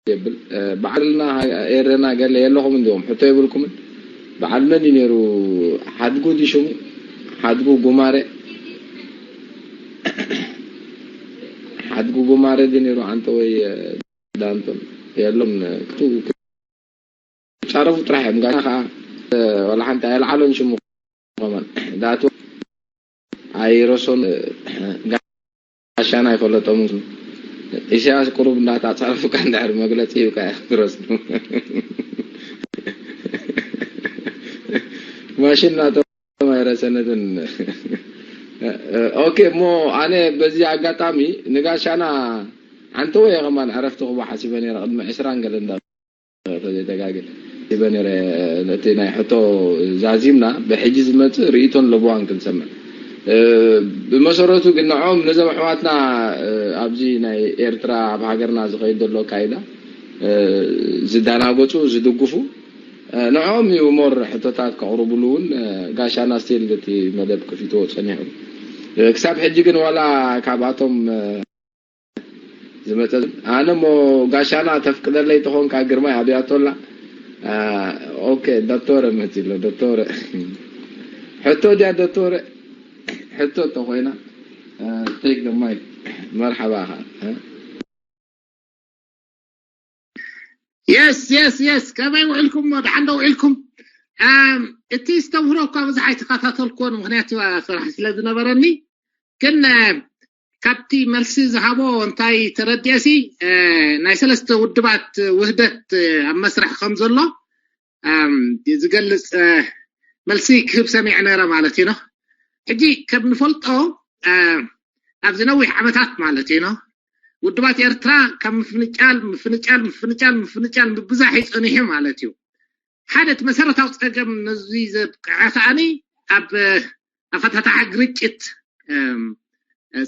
የብል። በዓልና ኤረና ገለ የለኹም እንዲኹም ሕቶ የብልኩምን። በዓል መን እዩ ነይሩ? ሓድጉ ድዩ ሽሙ? ሓድጉ ጉማረ ሓድጉ ጉማረ ድዩ ነይሩ? ዓንተ ወይ ዳንቶም የሎም ክቱ ጻረፉ ጥራሕ እዮም። ጋና ከዓ ወላ ሓንቲ ኣየልዓሎን ሽሙ ከማን ዳቱ ኣይረሶን ጋሻና ኣይፈለጦምን። ኢሳያስ ቁሩብ እንዳታጻረፉካ እንድሕር መግለጺ ይብካ ድረስ ማሽን ናቶም ኣይረሰነትን። ኦኬ እሞ ኣነ በዚ ኣጋጣሚ ንጋሻና ሓንቲ ወይ ከማን ዕረፍቲ ክቦ ሓሲበ ነይረ ቅድሚ ዕስራን ገለ እንዳ ተዘይተጋግየ ሂበ ነይረ። ነቲ ናይ ሕቶ ዛዚምና ብሕጂ ዝመጽእ ርእይቶን ለበዋን ክንሰምዕ። ብመሰረቱ ግን ንዕኦም ነዞም ኣሕዋትና ኣብዚ ናይ ኤርትራ ኣብ ሃገርና ዝኸይድ ዘሎ ኣካይዳ ዝደናገጹ ዝድግፉ ንዕኦም እዩ ሞር ሕቶታት ከቕርብሉ እውን ጋሻና ስቲል እቲ መደብ ከፊትዎ ጸኒሑ። ክሳብ ሕጂ ግን ዋላ ካብኣቶም ዝመፀ ኣነ ሞ ጋሻና ተፍቅደለይ ተኾንካ ግርማይ ኣብያቶላ። ኦኬ ዶክተረ መፂሎ ዶክተረ ሕቶ ድያ ዶክተረ ሕቶ ተኮይና take the mic መርሓባ ኢኻ። የስ የስ የስ ከመይ ውዕልኩም? ደሓን ዶ ውዕልኩም? እቲ ዝተምህሮ እኳ ብዙሕ ኣይተኸታተልኩዎን ምክንያቱ ስራሕ ስለ ዝነበረኒ ግን ካብቲ መልሲ ዝሃቦ እንታይ ተረዲኤሲ፣ ናይ ሰለስተ ውድባት ውህደት ኣብ መስርሕ ከም ዘሎ ዝገልፅ መልሲ ክህብ ሰሚዐ ነረ ማለት እዩ። ሕጂ ከም ንፈልጦ ኣብዚ ነዊሕ ዓመታት ማለት እዩ፣ ውድባት ኤርትራ ካብ ምፍንጫል ምፍንጫል ምፍንጫል ምፍንጫል ምብዛሕ ይፀኒሑ ማለት እዩ። ሓደ እቲ መሰረታዊ ፀገም ነዚ ዘብቅዐ ከዓኒ ኣብ ኣፈታታሓ ግርጭት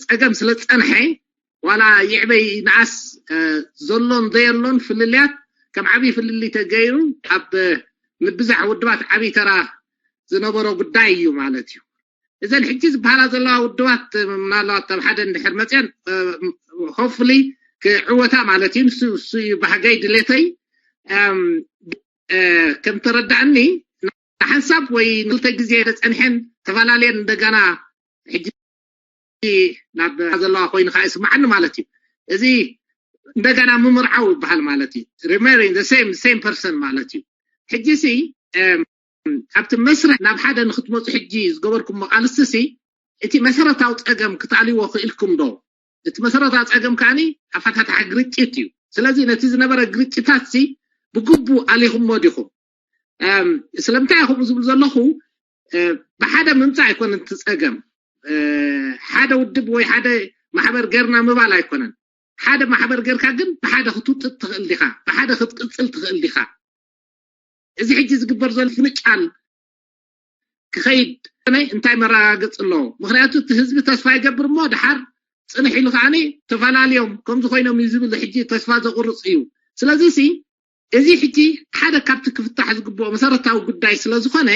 ፀገም ስለ ዝፀንሐ፣ ዋላ ይዕበይ ንኣስ ዘሎን ዘየሎን ፍልልያት ከም ዓብዪ ፍልልይ ተገይሩ ኣብ ምብዛሕ ውድባት ዓብዪ ተራ ዝነበሮ ጉዳይ እዩ ማለት እዩ። እዘን ሕጂ ዝበሃላ ዘለዋ ውድባት ምናልባት ኣብ ሓደ እንድሕር መፅአን ሆፍሊ ክዕወታ ማለት እዩ። ንሱ እሱ እዩ ባህገይ ድሌተይ። ከም ተረዳእኒ ንሓንሳብ ወይ ንክልተ ግዜ ተፀንሐን ተፈላለየን እንደገና ሕጂ ናብ ዘለዋ ኮይኑ ከዓ ይስማዓኒ ማለት እዩ። እዚ እንደገና ምምርዓው ይበሃል ማለት እዩ። Remaining the same same person ማለት እዩ። ሕጂ ሲ ኣብቲ መስርሕ ናብ ሓደ ንክትመፁ ሕጂ ዝገበርኩም መቃልስቲ ሲ እቲ መሰረታዊ ፀገም ክትኣልይዎ ክኢልኩም ዶ? እቲ መሰረታዊ ፀገም ከዓኒ ኣፈታትሓ ግርጭት እዩ። ስለዚ ነቲ ዝነበረ ግርጭታት ሲ ብግቡእ ኣሊኹሞ ዲኹም? ስለምንታይ ከምኡ ዝብል ዘለኹ ብሓደ ምምፃእ ኣይኮነን እቲ ፀገም፣ ሓደ ውድብ ወይ ሓደ ማሕበር ገርና ምባል ኣይኮነን። ሓደ ማሕበር ገርካ ግን ብሓደ ክትውጥጥ ትኽእል ዲኻ? ብሓደ ክትቅፅል ትኽእል ዲኻ? እዚ ሕጂ ዝግበር ዘሎ ፍንጫል ክኸይድ እንታይ መረጋገፂ ኣለዎ? ምክንያቱ እቲ ህዝቢ ተስፋ ይገብር እሞ ድሓር ፅንሕ ኢሉ ከዓኒ ተፈላለዮም ከምዚ ኮይኖም እዩ ዝብል ሕጂ ተስፋ ዘቁርፅ እዩ። ስለዚ ሲ እዚ ሕጂ ሓደ ካብቲ ክፍታሕ ዝግብኦ መሰረታዊ ጉዳይ ስለ ዝኾነ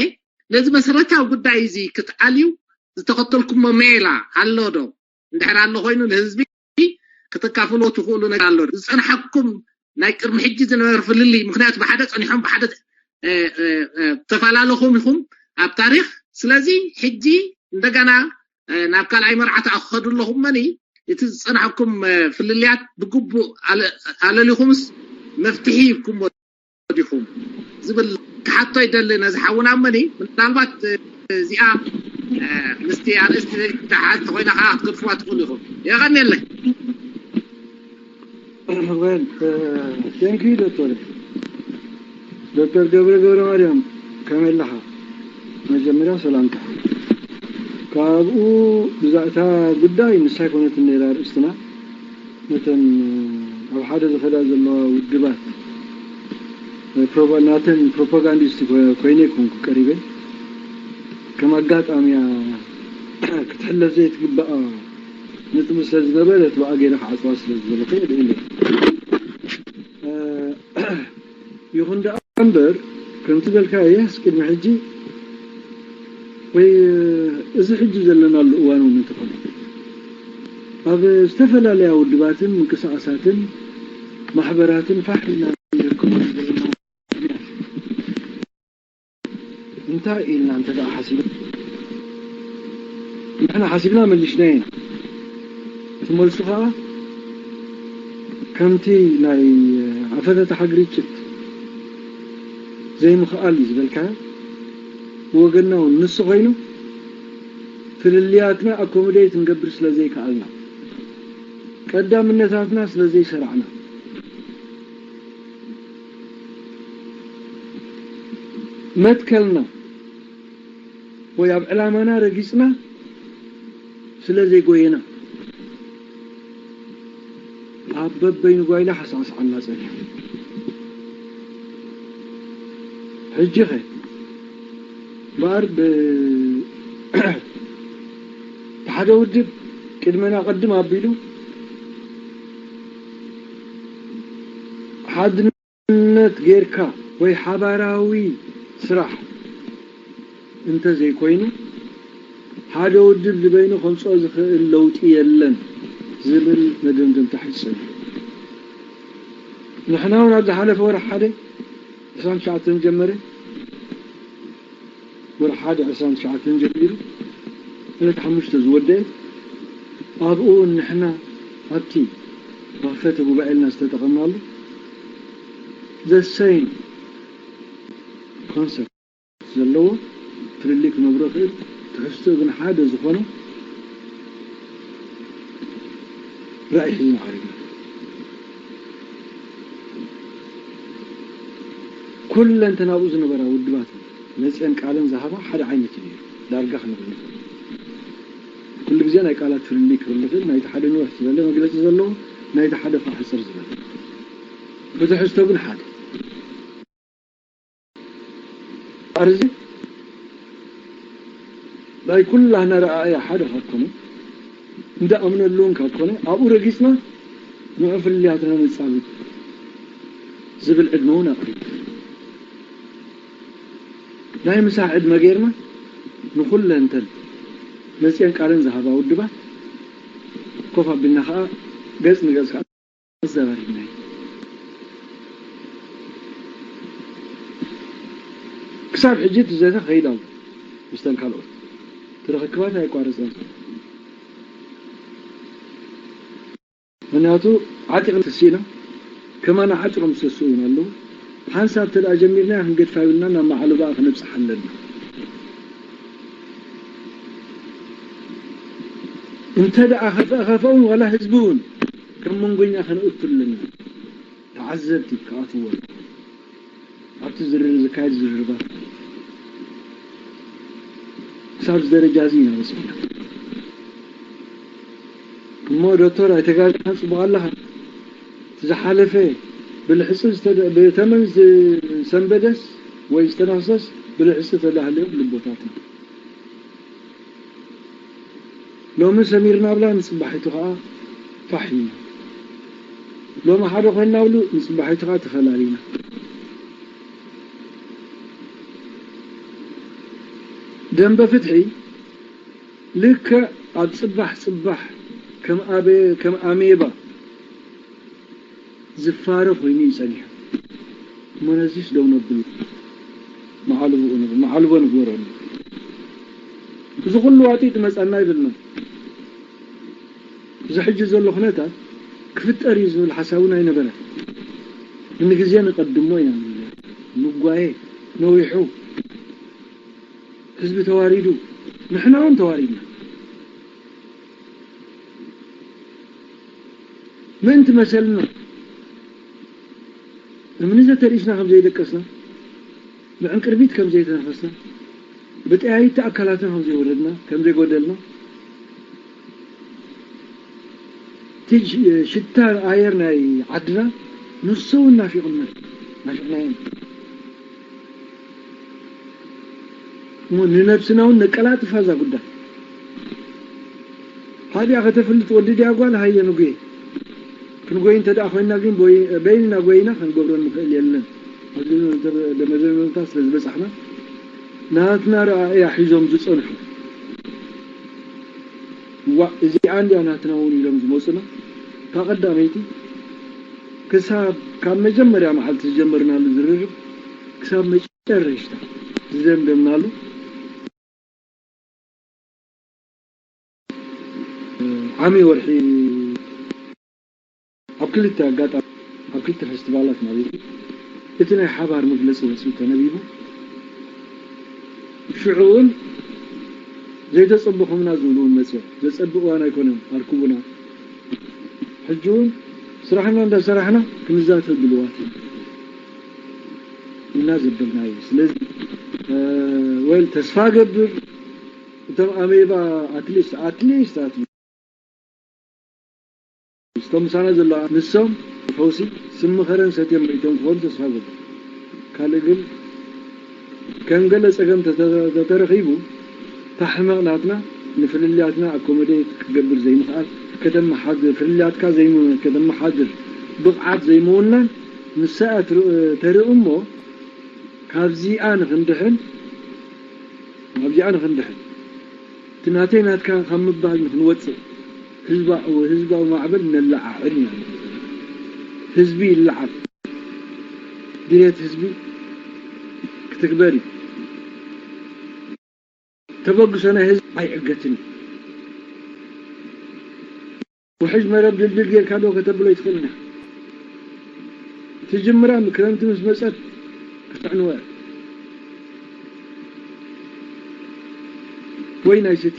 ነዚ መሰረታዊ ጉዳይ እዚ ክትኣልዩ ዝተኸተልኩሞ ሜላ ኣሎ ዶ? እንድሕር ኣሎ ኮይኑ ንህዝቢ ክተካፍልዎ ትኽእሉ ነገር ኣሎ ዶ? ዝፀንሓኩም ናይ ቅድሚ ሕጂ ዝነበረ ፍልልይ፣ ምክንያቱ ብሓደ ፀኒሖም ብሓደ ተፈላለኹም ኢኹም ኣብ ታሪክ። ስለዚ ሕጂ እንደገና ናብ ካልኣይ መርዓ ተኣኸዱ ኣለኹም መኒ እቲ ዝፀንሐኩም ፍልልያት ብግቡእ ኣለሊኹምስ መፍትሒ ሂብኩሞ ዲኹም ዝብል ክሓቶ ይደሊ ነዚ ሓውና መኒ። ምናልባት እዚኣ ምስቲ ኣርእስቲ ዘይትተሓዝ ተኮይና ከዓ ክትገድፍዋ ትኽእሉ ኢኹም። የቐንየለይ። Well, thank you ዶክተር ዶክተር ገብረ ገብረ ማርያም፣ ከመይ ኣለኻ? መጀመርያ ሰላምታ። ካብኡ ብዛዕታ ጉዳይ ንሳ ኣይኮነትን ነይራ ኣርእስትና። ነተን ኣብ ሓደ ዝኸዳ ዘለዋ ውድባት ናተን ፕሮፓጋንዲስት ኮይነ ይኮንኩ ቀሪበ። ከም ኣጋጣሚያ ክትሕለፍ ዘይትግባኣ ነጥቢ ስለ ዝነበረት ብኣ ገይረ ክዓፅዋ ስለ ዝደለኹ የድህለ። ይኹን ደኣ እምበር ከምቲ በልካየስ ቅድሚ ሕጂ ወይ እዚ ሕጂ ዘለናሉ እዋን እውን እንተኾነ ኣብ ዝተፈላለያ ውድባትን ምንቅስቃሳትን ማሕበራትን ፋሕ ኢልና ንርከበሉ ዘለና ምክንያት እንታይ ኢልና እንተ ደኣ ሓሲብና ንሕና ሓሲብና መሊሽናዮ ኢና። እቲ መልሱ ከዓ ከምቲ ናይ ኣፈታትሓ ግርጭት ዘይምኽኣል እዩ ዝበልካዮ ብወገንና እውን ንሱ ኮይኑ ፍልልያትና ኣኮሞዴት ንገብር ስለ ዘይከኣልና ቀዳምነታትና ስለ ዘይሰራዕና መትከልና ወይ ኣብ ዕላማና ረጊፅና ስለ ዘይጎየና ኣብ በበይኑ ጓይላ ሓሳዕስዓና ፀኒሑ። ሕጂ ኸ እምበኣር ብ- እቲ ሓደ ውድብ ቅድመና ቅድም ኣቢሉ ሓድነት ጌርካ ወይ ሓባራዊ ስራሕ እንተዘይኮይኑ ሓደ ውድብ ዝበይኑ ከምፅኦ ዝኽእል ለውጢ የለን ዝብል መደምደምታ ሒዝፀ ንሕና እውን ኣብ ዝሓለፈ ወርሒ ሓደ ዕስራን ትሽዓተን ጀመረ ወርሒ ሓደ ዕስራን ትሽዓተን ጀሚሩ ዕለት ሓሙሽተ ዝወደአ ኣብኡ ንሕና ኣብቲ መኽፈቲ ጉባኤ ኢልና ዝተጠቐምናሉ the same concept ዘለዎ ፍልልይ ክነብሮ ይኽእል ትሕዝትኡ ግን ሓደ ዝኾነ ራእይ ሒዝና ዓሪግና። ኩለን ተናብኡ ዝነበራ ውድባት መፅአን ቃለን ዝሃባ ሓደ ዓይነት እዩ ነይሩ። ዳርጋ ክንብል ንኽእል። ኩሉ ግዜ ናይ ቃላት ፍልልይ ክብል ይኽእል። ናይቲ ሓደ ንውሕ ዝበለ መግለፂ ዘለዎ፣ ናይቲ ሓደ ከዓ ሕፅር ዝበለ። ብትሕዝቶ ግን ሓደ። ኣርዚ ናይ ኩላህና ረኣእያ ሓደ ካብ ኮነ፣ እንዳኣምነሉ እውን ካብ ኮነ፣ ኣብኡ ረጊጽና ንዑ ፍልልያትና ነጻብብ ዝብል ዕድመ እውን ኣቕሪቡ። ናይ ምሳሕ ዕድመ ጌርና ንኹለን እተን መጽየን ቃለን ዝሃባ ውድባት ኮፍ ኣቢልና ከኣ ገጽ ንገጽ ከኣ ኣዘራሪብና እዩ። ክሳብ ሕጂ እቲ ዘተ ከይድ ኣሎ። ምስተን ካልኦት እቲ ርኽክባት ኣየቋረጸን ዘሎ። ምኽንያቱ ዓጢቕና ተሲእና፣ ከማና ዓጢቖም ዝሰስኡ እውን ኣለዉ። ሓንሳብ እንተ ደኣ ጀሚርናያ ክንገድፋ ይብልና ናብ መዓልባኣ ክነብጽሕ ኣለና። እንተ ደኣ ከፍአ ከፍአ እውን ዋላ ህዝቢ እውን ከም መንጎኛ ከነእቱ ኣለና። ተዓዘብቲ ክኣትዎ ኣብቲ ዝርር-፣ ዝካየድ ዝርርባት ክሳብ እዚ ደረጃ እዚ ኢና በጺሕና። እሞ ዶክተር ኣይተጋግኻን፣ ጽቡቕ ኣለኻ። እቲ ዝሓለፈ ብልሕጺ ዝተደ-፣ ብተመን ዝሰንበደስ ወይ ዝተነኽሰስ ብልሕጺ ተዳህለዮም ልቦታትና። ሎሚ ሰሚርና ብላ ንጽባሒቱ ኸኣ ፋሕ ኢልና። ሎሚ ሓደ ኮይንና ብሉ ንጽባሒቱ ኸኣ ተፈላሊና። ደንበ ፍትሒ ልክዕ ኣብ ጽባሕ ጽባሕ ከም ኣበ-፣ ከም ኣሜባ ዝፋረ ኮይኑ እዩ ጸኒሑ። እሞ ነዚስ ደው ነብሉ። መዓልቦ ንግ-፣ መዓልቦ ንግበረሉ። እዚ ኩሉ ዋጢጥ መጻና ኣይበልናን። እዚ ሕጂ ዘሎ ኩነታት ክፍጠር እዩ ዝብል ሓሳብ እውን ኣይነበረን። ንግዜ ንቐድሞ ኢና ንብል። ንጓየ ነዊሑ። ህዝቢ ተዋሪዱ፣ ንሕና እውን ተዋሪድና። ምእንቲ መሰልና እምኒ ዘተርኢስና ከም ዘይደቀስና፣ ብዕንቅርቢት ከም ዘይተነፈስና፣ ብጠያይቲ ኣካላትና ከም ዘይወረድና፣ ከም ዘይጎደልና፣ እቲ ሽ-፣ ሽታ ኣየር ናይ ዓድና ንሱ እውን ናፊቕና፣ ናፊቕናዮ። እሞ ንነብስና እውን ነቀላጥፋ እዛ ጉዳይ። ሃዲኣ ከተፍልጥ ወዲ ድያ ጓል ሃየ ንጉየ። ክንጎይ እንተ ደኣ ኮይና ግን ቦይ-፣ በይንና ጎይና ክንገብሮ ንኽእል የለን። ኣብዚ መዘበ-፣ መዘበታ ስለ ዝበጻሕና ናትና ረኣእያ ሒዞም ዝጸንሑ። ዋእ፣ እዚኣ እንድያ ናትና እውን ኢሎም ዝመጹና። እታ ቀዳመይቲ ክሳብ ካብ መጀመርያ መዓልቲ ዝጀመርናሉ ዝርርብ ክሳብ መጨረሽታ ዝደምደምናሉ ዓሚ ወርሒ ኣብ ክልተ ኣጋጣሚ፣ ኣብ ክልተ ፌስቲቫላት ማለት እዩ፣ እቲ ናይ ሓባር መግለጺ ወጺኡ ተነቢቡ። ሽዑ እውን ዘይተጸበኹምና ዝብሉ እውን መጽዮም። ዘጸብቕ እዋን ኣይኮነን፣ ኣርክቡና። ሕጂ እውን ስራሕና እንዳሰራሕና ክንዛተ ድልዋት ኢና ኢልና ዘበልናዮ። ስለዚ፣ እ፣ ወይል ተስፋ ገብር፣ እቶም ኣሜባ ኣትሊስት፣ ኣትሊስት፣ ኣትሊስት እቶም ምሳና ዘለዋ ንሶም ፈውሲ ስሚ ከረን ሰትዮም መይቶም ክኾኑ ተስፋ ገብር። ካልእ ግን ከም ገለ ጸገም ተተ-፣ ተተረኺቡ፣ እታ ሕመቕ ናትና ንፍልልያትና ኣኮሞዴት ክገብር ዘይምኽኣል፣ ከተመሓድር፣ ፍልልያትካ ዘይም-፣ ከተመሓድር ብቕዓት ዘይምውናን ንሳ እያ ትር-፣ ተርኢ እሞ፣ ካብዚኣ ንኽንድሕን፣ ካብዚኣ ንኽንድሕን፣ እቲ ናተይ ናትካ ካብ ምባል ንኽንወጽእ፣ ህዝባ-፣ ህዝባዊ ማዕበል ነለዓዕል ኢና። ህዝቢ ይለዓል። ድሌት ህዝቢ ክትግበር እዩ። ተበግሶ ናይ ህዝቢ ኣይዕገትን እዩ። ውሕጅ መረብ ድልድል ጌርካ ዶ ከተብሎ ይትኽእል ኢና። ትጅምራ ክረምቲ ምስ መጸት ክትዕንወ ወይ ናይ ስቲ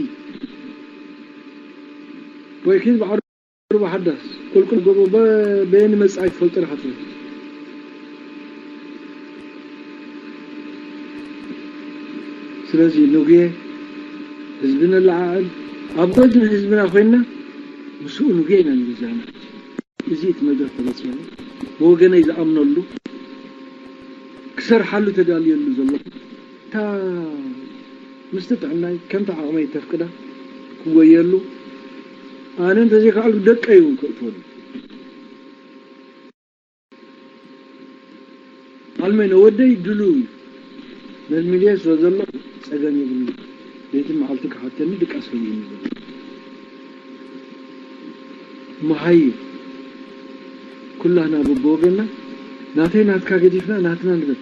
ወይ ኪድ ባሕሪ ቁርባ ሓዳስ ቁልቁል ጎቦ በ-፣ በየን መጻኢ ትፈልጦ ኢኻ ትብል። ስለዚ ንጉየ ህዝቢ ነለዓዕል፣ ኣብ ጎድኒ ህዝብና ኮይንና ምስኡ ንጉየ ኢና ንግዛእና። እዚ እቲ መድረኽ ተበጺሑ ብወገነይ ዝኣምነሉ ክሰርሓሉ ተዳልየሉ ዘለኹ እታ ምስቲ ጥዕናይ ከምቲ ዓቕመይ ተፍቅዳ ክጎየሉ ኣነ እንተዘይከኣልኩ ደቀይ እውን ከእትወሉ። ኣልመይ ነወደይ ድሉው እዩ። መልሚልየ ስለ ዘለኹ ጸገም የብሉን። ለይትን መዓልትን ክሓተኒ ድቃስ ከይህኒ ዘሎ። መሃይም ኩላህና በብወገንና ናተይ ናትካ ገዲፍና ናትና ንበል።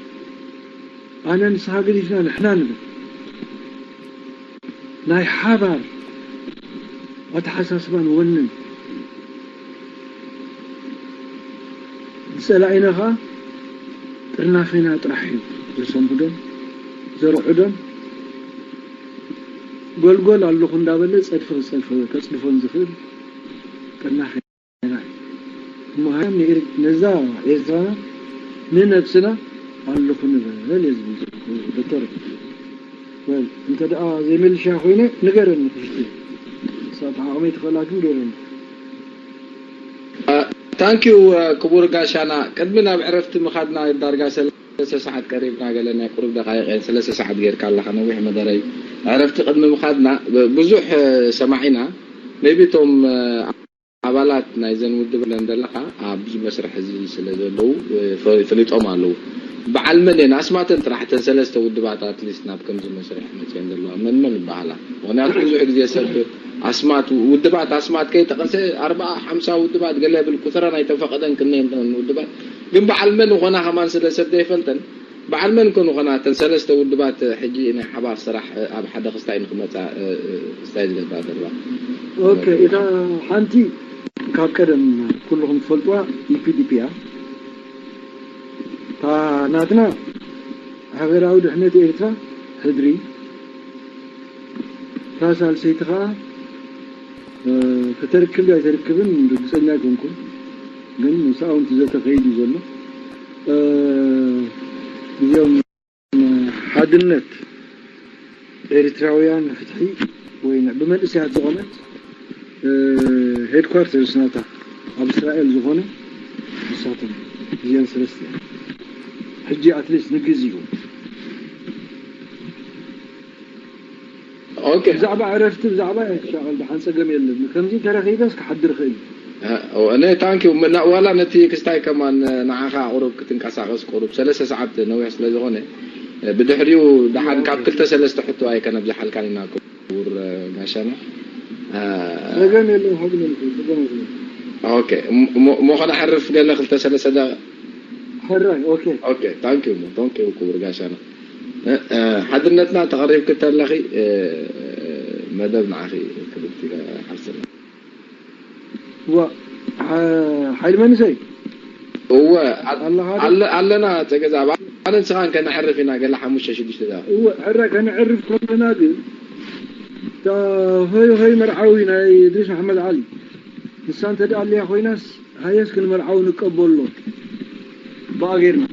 ኣነ ንስኻ ገዲፍና ንሕና ንበል። ናይ ሓባር ኣተሓሳስባን ወንን ዝጸላኢና ኸኣ ጥርናፌና ጥራሕ እዩ ዘሰንብዶን ዘርዕዶን። ጎልጎል ኣለኹ እንዳበለ ጸድፊ ክጸድፎ-፣ ከጽድፎን ዝኽእል ጥርናፌ እሞ ሃም ንኤር-፣ ነዛ ኤርትራና ንነብስና ኣለኹ ንበል እየ ዝብል ዘለኹ ዶክተር። ወል፣ እንተ ደኣ ዘይመልሻ ኮይነ ንገረኒ ክፍቲ። እሳት ዓቕመይ ትኽእላ ግን ገረኒ። ታንኪዩ ክቡር ጋሻና። ቅድሚ ናብ ዕረፍቲ ምኻድና ዳርጋ ሰለስተ ሰዓት ቀሪብና፣ ገለ ናይ ቁሩብ ደቃይቕ እየን። ሰለስተ ሰዓት ጌርካ ኣለኻ፣ ነዊሕ መደረይ። ዕረፍቲ ቅድሚ ምኻድና ብ-፣ ብዙሕ ሰማዒና፣ maybe እቶም ኣባላት ናይዘን ውድብ ለን ዘለኻ ኣብዚ መስርሕ እዚ ስለ ዘለዉ፣ ፈ-፣ ፈሊጦም ኣለዉ። በዓል መን እየን ኣስማተን ጥራሕ፣ እተን ሰለስተ ውድባት ኣትሊስት ናብ ከምዚ መስርሕ መፅየን ዘለዋ መን መን ይበሃላ? ምኽንያቱ ብዙሕ ግዜ ሰብ ኣስማት፣ ውድባት ኣስማት ከይጠቐሰ ኣርብዓ ሓምሳ ውድባት ገለ የብል፣ ቁፅረን ኣይተፈቐደን ክነየን ውድባት። ግን በዓል መን ምኾና ከማን ስለ ሰብ ዘይፈልጠን፣ በዓል መን ኮን ምኾና እተን ሰለስተ ውድባት ሕጂ ናይ ሓባር ስራሕ ኣብ ሓደ ክስታይ ንክመፃ፣ እ፣ እ፣ ክስታይ ዝገብራ ዘለዋ? ኦኬ፣ እታ ሓንቲ ካብ ቀደም ኩልኹም ትፈልጥዋ ዩ ፒ ዲ ፒ እያ። እታ ናትና ሃገራዊ ድሕነት ኤርትራ፣ ሕድሪ፣ እታ ሳልሰይቲ ኸኣ፣ እ፣ ከተርክብ ዶ ኣይተርክብን ርግጸኛ ኣይኮንኩን፣ ግን ምስኣ እውን እቲ ዘተ ከይዱ እዩ ዘሎ። እ፣ እዚኦም ሓድነት ኤርትራውያን ፍትሒ ወይ ን-፣ ብመንእሰያት ዝኾነት፣ እ፣ ሄድኳርተርስ ናታ ኣብ እስራኤል ዝኾነ ንሳቶም እዚአን ሰለስቲአን ሕጂ ኣትሊስት ንግዚኡ ኦኬ። ብዛዕባ ዕረፍቲ ብዛዕባ ኣይትሻቐል፣ ደሓን ጸገም የለን። ከምዚ ተረኺበስ ክሓድር ይኽእል እዩ። እ፣ እኔ ታንኪዩ። ምና-፣ ዋላ ነቲ ክስታይ ከማን ንዓኻ ቁሩብ ክትንቀሳቐስ ቁሩብ ሰለስተ ሰዓት ነዊሕ ስለ ዝኾነ፣ እ፣ ብድሕሪኡ ደሓን ካብ ክልተ ሰለስተ ሕቶ ኣይከነብዝሓልካን ኢና ክቡር፣ እ፣ ጋሻና። እ፣ ጸገም የለን፣ ሓግነ ጸገም የለን። ኦኬ። እሞ፣ እሞ፣ እሞ ከነዕርፍ ገለ ክልተ ሰለስተ ደቂቕ። ሕራይ፣ ኦኬ። ኦኬ፣ ታንኪዩ፣ ታንኪዩ ክቡር ጋሻና። እ፣ እ፣ ሓድነትና ተቐሪብኪ ተለኺ፣ እ፣ መደብ ንዓኺ ክብርቲ ሓፍትና። ዋ፣ ሓ-፣ ሓይሊ መንእሰይ? እወ፣ ኣ-፣ ኣለኻ ዶ? ኣለ-፣ ኣለና፣ ጸገዛ። ኣነ ንስኻን ከነዕርፍ ኢና፣ ገለ ሓሙሽተ ሽዱሽተ ደቂቕ። እወ፣ ሕራይ ከነዕርፍ ከለና ግን፣ እታ ሆይ ሆይ መርዓዊ ናይ እድሪስ መሓመድ ዓሊ፣ ንሳ እንተ ደኣ ኣልያ ኮይናስ፣ ሃየስ ክንመርዓዊ ንቀበሎ። ብኣ ጌርና።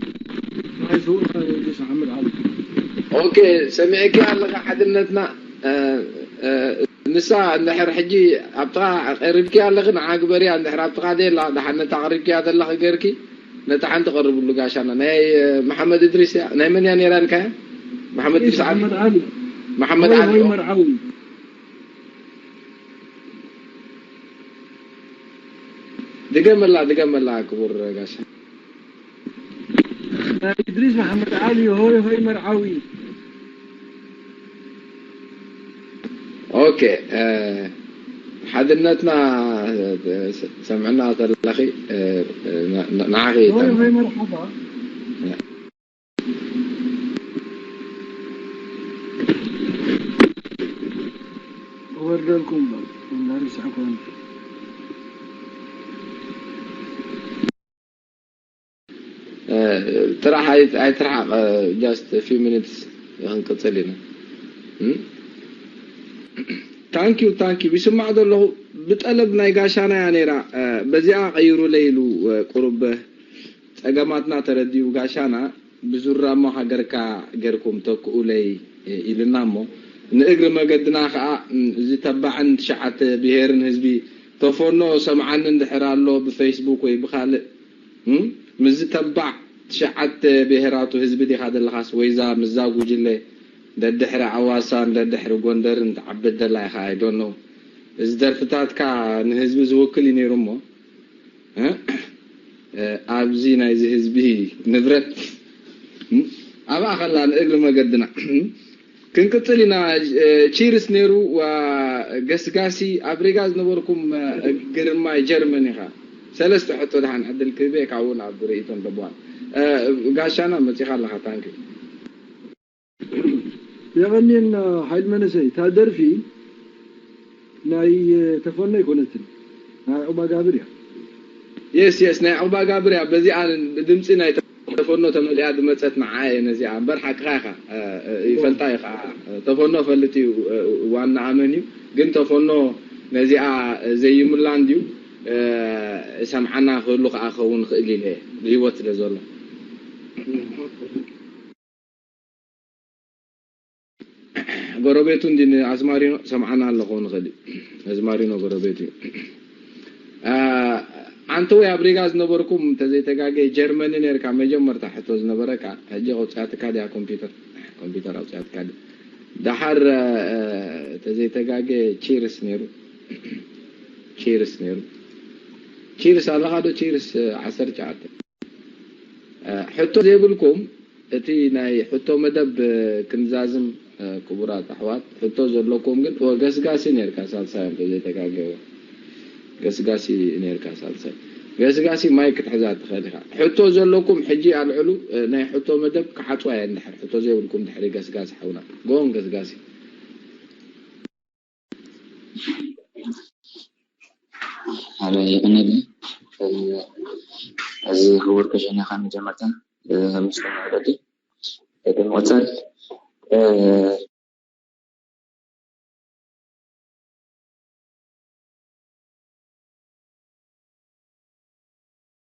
ናይ ስዉእ እድሪስ መሓመድ ዓሊ። ኦኬ፣ ሰሚዐኪ ኣለኻ ሓድነትና፣ እ፣ እ፣ ንሳ እንድሕር ሕጂ ኣብ ጥቓ ቀሪብኪ ኣለኺ፣ ንዓ ግበርያ፣ እንድሕር ኣብ ጥቓ ደላ፣ ደሓን ነታ ቀሪብክያ ዘለኺ ገርኪ፣ ነታ ሓንቲ ቀርብሉ ጋሻና። ናይ፣ እ፣ መሓመድ እድሪስ እያ። ናይ መን እያ ነይራ ኢልካያ? መሓመድ እድሪስ ዓሊ? መሓመድ ዓሊ። መሓመድ ሆይ ዓሊ። ሆይ መርዓዊ። ድገመላ፣ ድገመላ ክቡር ጋሻ። ናይ እድሪስ መሓመድ ዓሊ ሆይ ሆይ መርዓዊ። ኦኬ፣ እ፣ ሓድነትና፣ እ፣ ሰምዕና ተለኺ፣ እ፣ እ፣ ን-፣ ን-፣ ንዓኺ ሆይ ተም-፣ ሆይ መርሓባ። ወርደልኩም በል፣ ወላ ሪስዕኩም። እ፣ ጥራሕ ኣይ-፣ ኣይትርሓቕ፣ እ፣ just a few minutes ክንቅጽል ኢና። እም? ታንኪዩ፣ ታንኪዩ። ይስማዕ ዶ ኣለኹ? ብጠለብ ናይ ጋሻና እያ ነይራ። በዚኣ ቀይሩለይ ኢሉ ቁሩብ ጸገማትና ተረዲኡ ጋሻና ብዙራ እሞ ሃገርካ ጌርኩም ተክኡለይ ኢልና እሞ ንእግሪ መገድና ከዓ እዚ ተባዕን ትሽዓተ ብሄርን ህዝቢ ተፈኖ ሰምዓኒ እንድሕር ኣሎ ብፌስቡክ ወይ ብካልእ ምስዚ ተባዕ ትሽዓተ ብሄራቱ ህዝቢ ዲኻ ዘለኻስ ወይዛ ምስዛ ጉጅለ ደድሕሪ ኣዋሳን ደድሕሪ ጎንደርን ትዓብድ ደላ ኢኻ ኣይዶኖ እዚ ደርፍታትካ ንህዝቢ ዝውክል እዩ ነይሩ እሞ ኣብዚ ናይዚ ህዝቢ ንብረት ኣብኣ ከላ ንእግሪ መገድና ክንቅጽል ኢና። ቺርስ ነይሩ ገስጋሲ ኣብ ሪጋ ዝነበርኩም ግርማይ ጀርመን ኢኻ። ሰለስተ ሕቶ ደሓን ዕድል ክህበ ካብኡ ናብ ርእይቶን ደቧል ጋሻና መጺኻ ኣለኻ ታንኪ የቐንየልና ሓይል መነሰይ እታ ደርፊ ናይ ተፈኖ ኣይኮነትን ናይ ዑባጋብር እያ የስ የስ ናይ ዑባጋብር እያ በዚኣ ድምፂ ናይ ተፈኖ ተመሊኣ ዝመፀት ንዓ እየ ነዚኣ እምበር ሓቅኻ ኢኻ ይፈልጣ እዩ ከዓ ተፈኖ ፈልጥ እዩ ዋና ኣመን እዩ ግን ተፈኖ ነዚኣ ዘይምላ እንድዩ ሰምዓና ክህሉ ከዓ ክኸውን ክእል ኢለ ብህይወት ስለ ዘሎ ጎረቤቱ እንዲ ኣዝማሪኖ ሰምዓና ኣሎ ክኸውን ይኽእል እዩ ኣዝማሪኖ ጎረቤቱ እዩ ኣንተ ወይ ኣብ ሪጋ ዝነበርኩም ተዘይተጋገ ጀርመኒ ነርካ መጀመርታ ሕቶ ዝነበረካ ሕጂ ኣውፅኣትካ ድያ ኮምፒውተር ኮምፒውተር ኣውፅኣትካ ድያ ደሓር ተዘይተጋገ ቺርስ ነይሩ ቺርስ ነይሩ ቺርስ ኣለኻ ዶ ቺርስ ዓሰርተ ትሽዓተ ሕቶ ዘይብልኩም እቲ ናይ ሕቶ መደብ ክንዛዝም ክቡራት ኣሕዋት ሕቶ ዘለኩም ግን ገስጋሲ ነርካ ሳልሳይ ዘይተጋገበ ገስጋሲ ነርካ ሳልሳይ ገስጋሲ ማይ ክትሕዛ ትኽእል ኢኻ ሕቶ ዘለኩም ሕጂ ኣልዕሉ ናይ ሕቶ መደብ ክሓፅዋ እየ እንድሕር ሕቶ ዘይብልኩም ድሕሪ ገስጋሲ ሓውና ጎን ገስጋሲ ኣበይ ይቕነኒ እዚ ክቡር ከሸኛኻ መጀመርታ ምስ ተመረዲ ብምቕፃል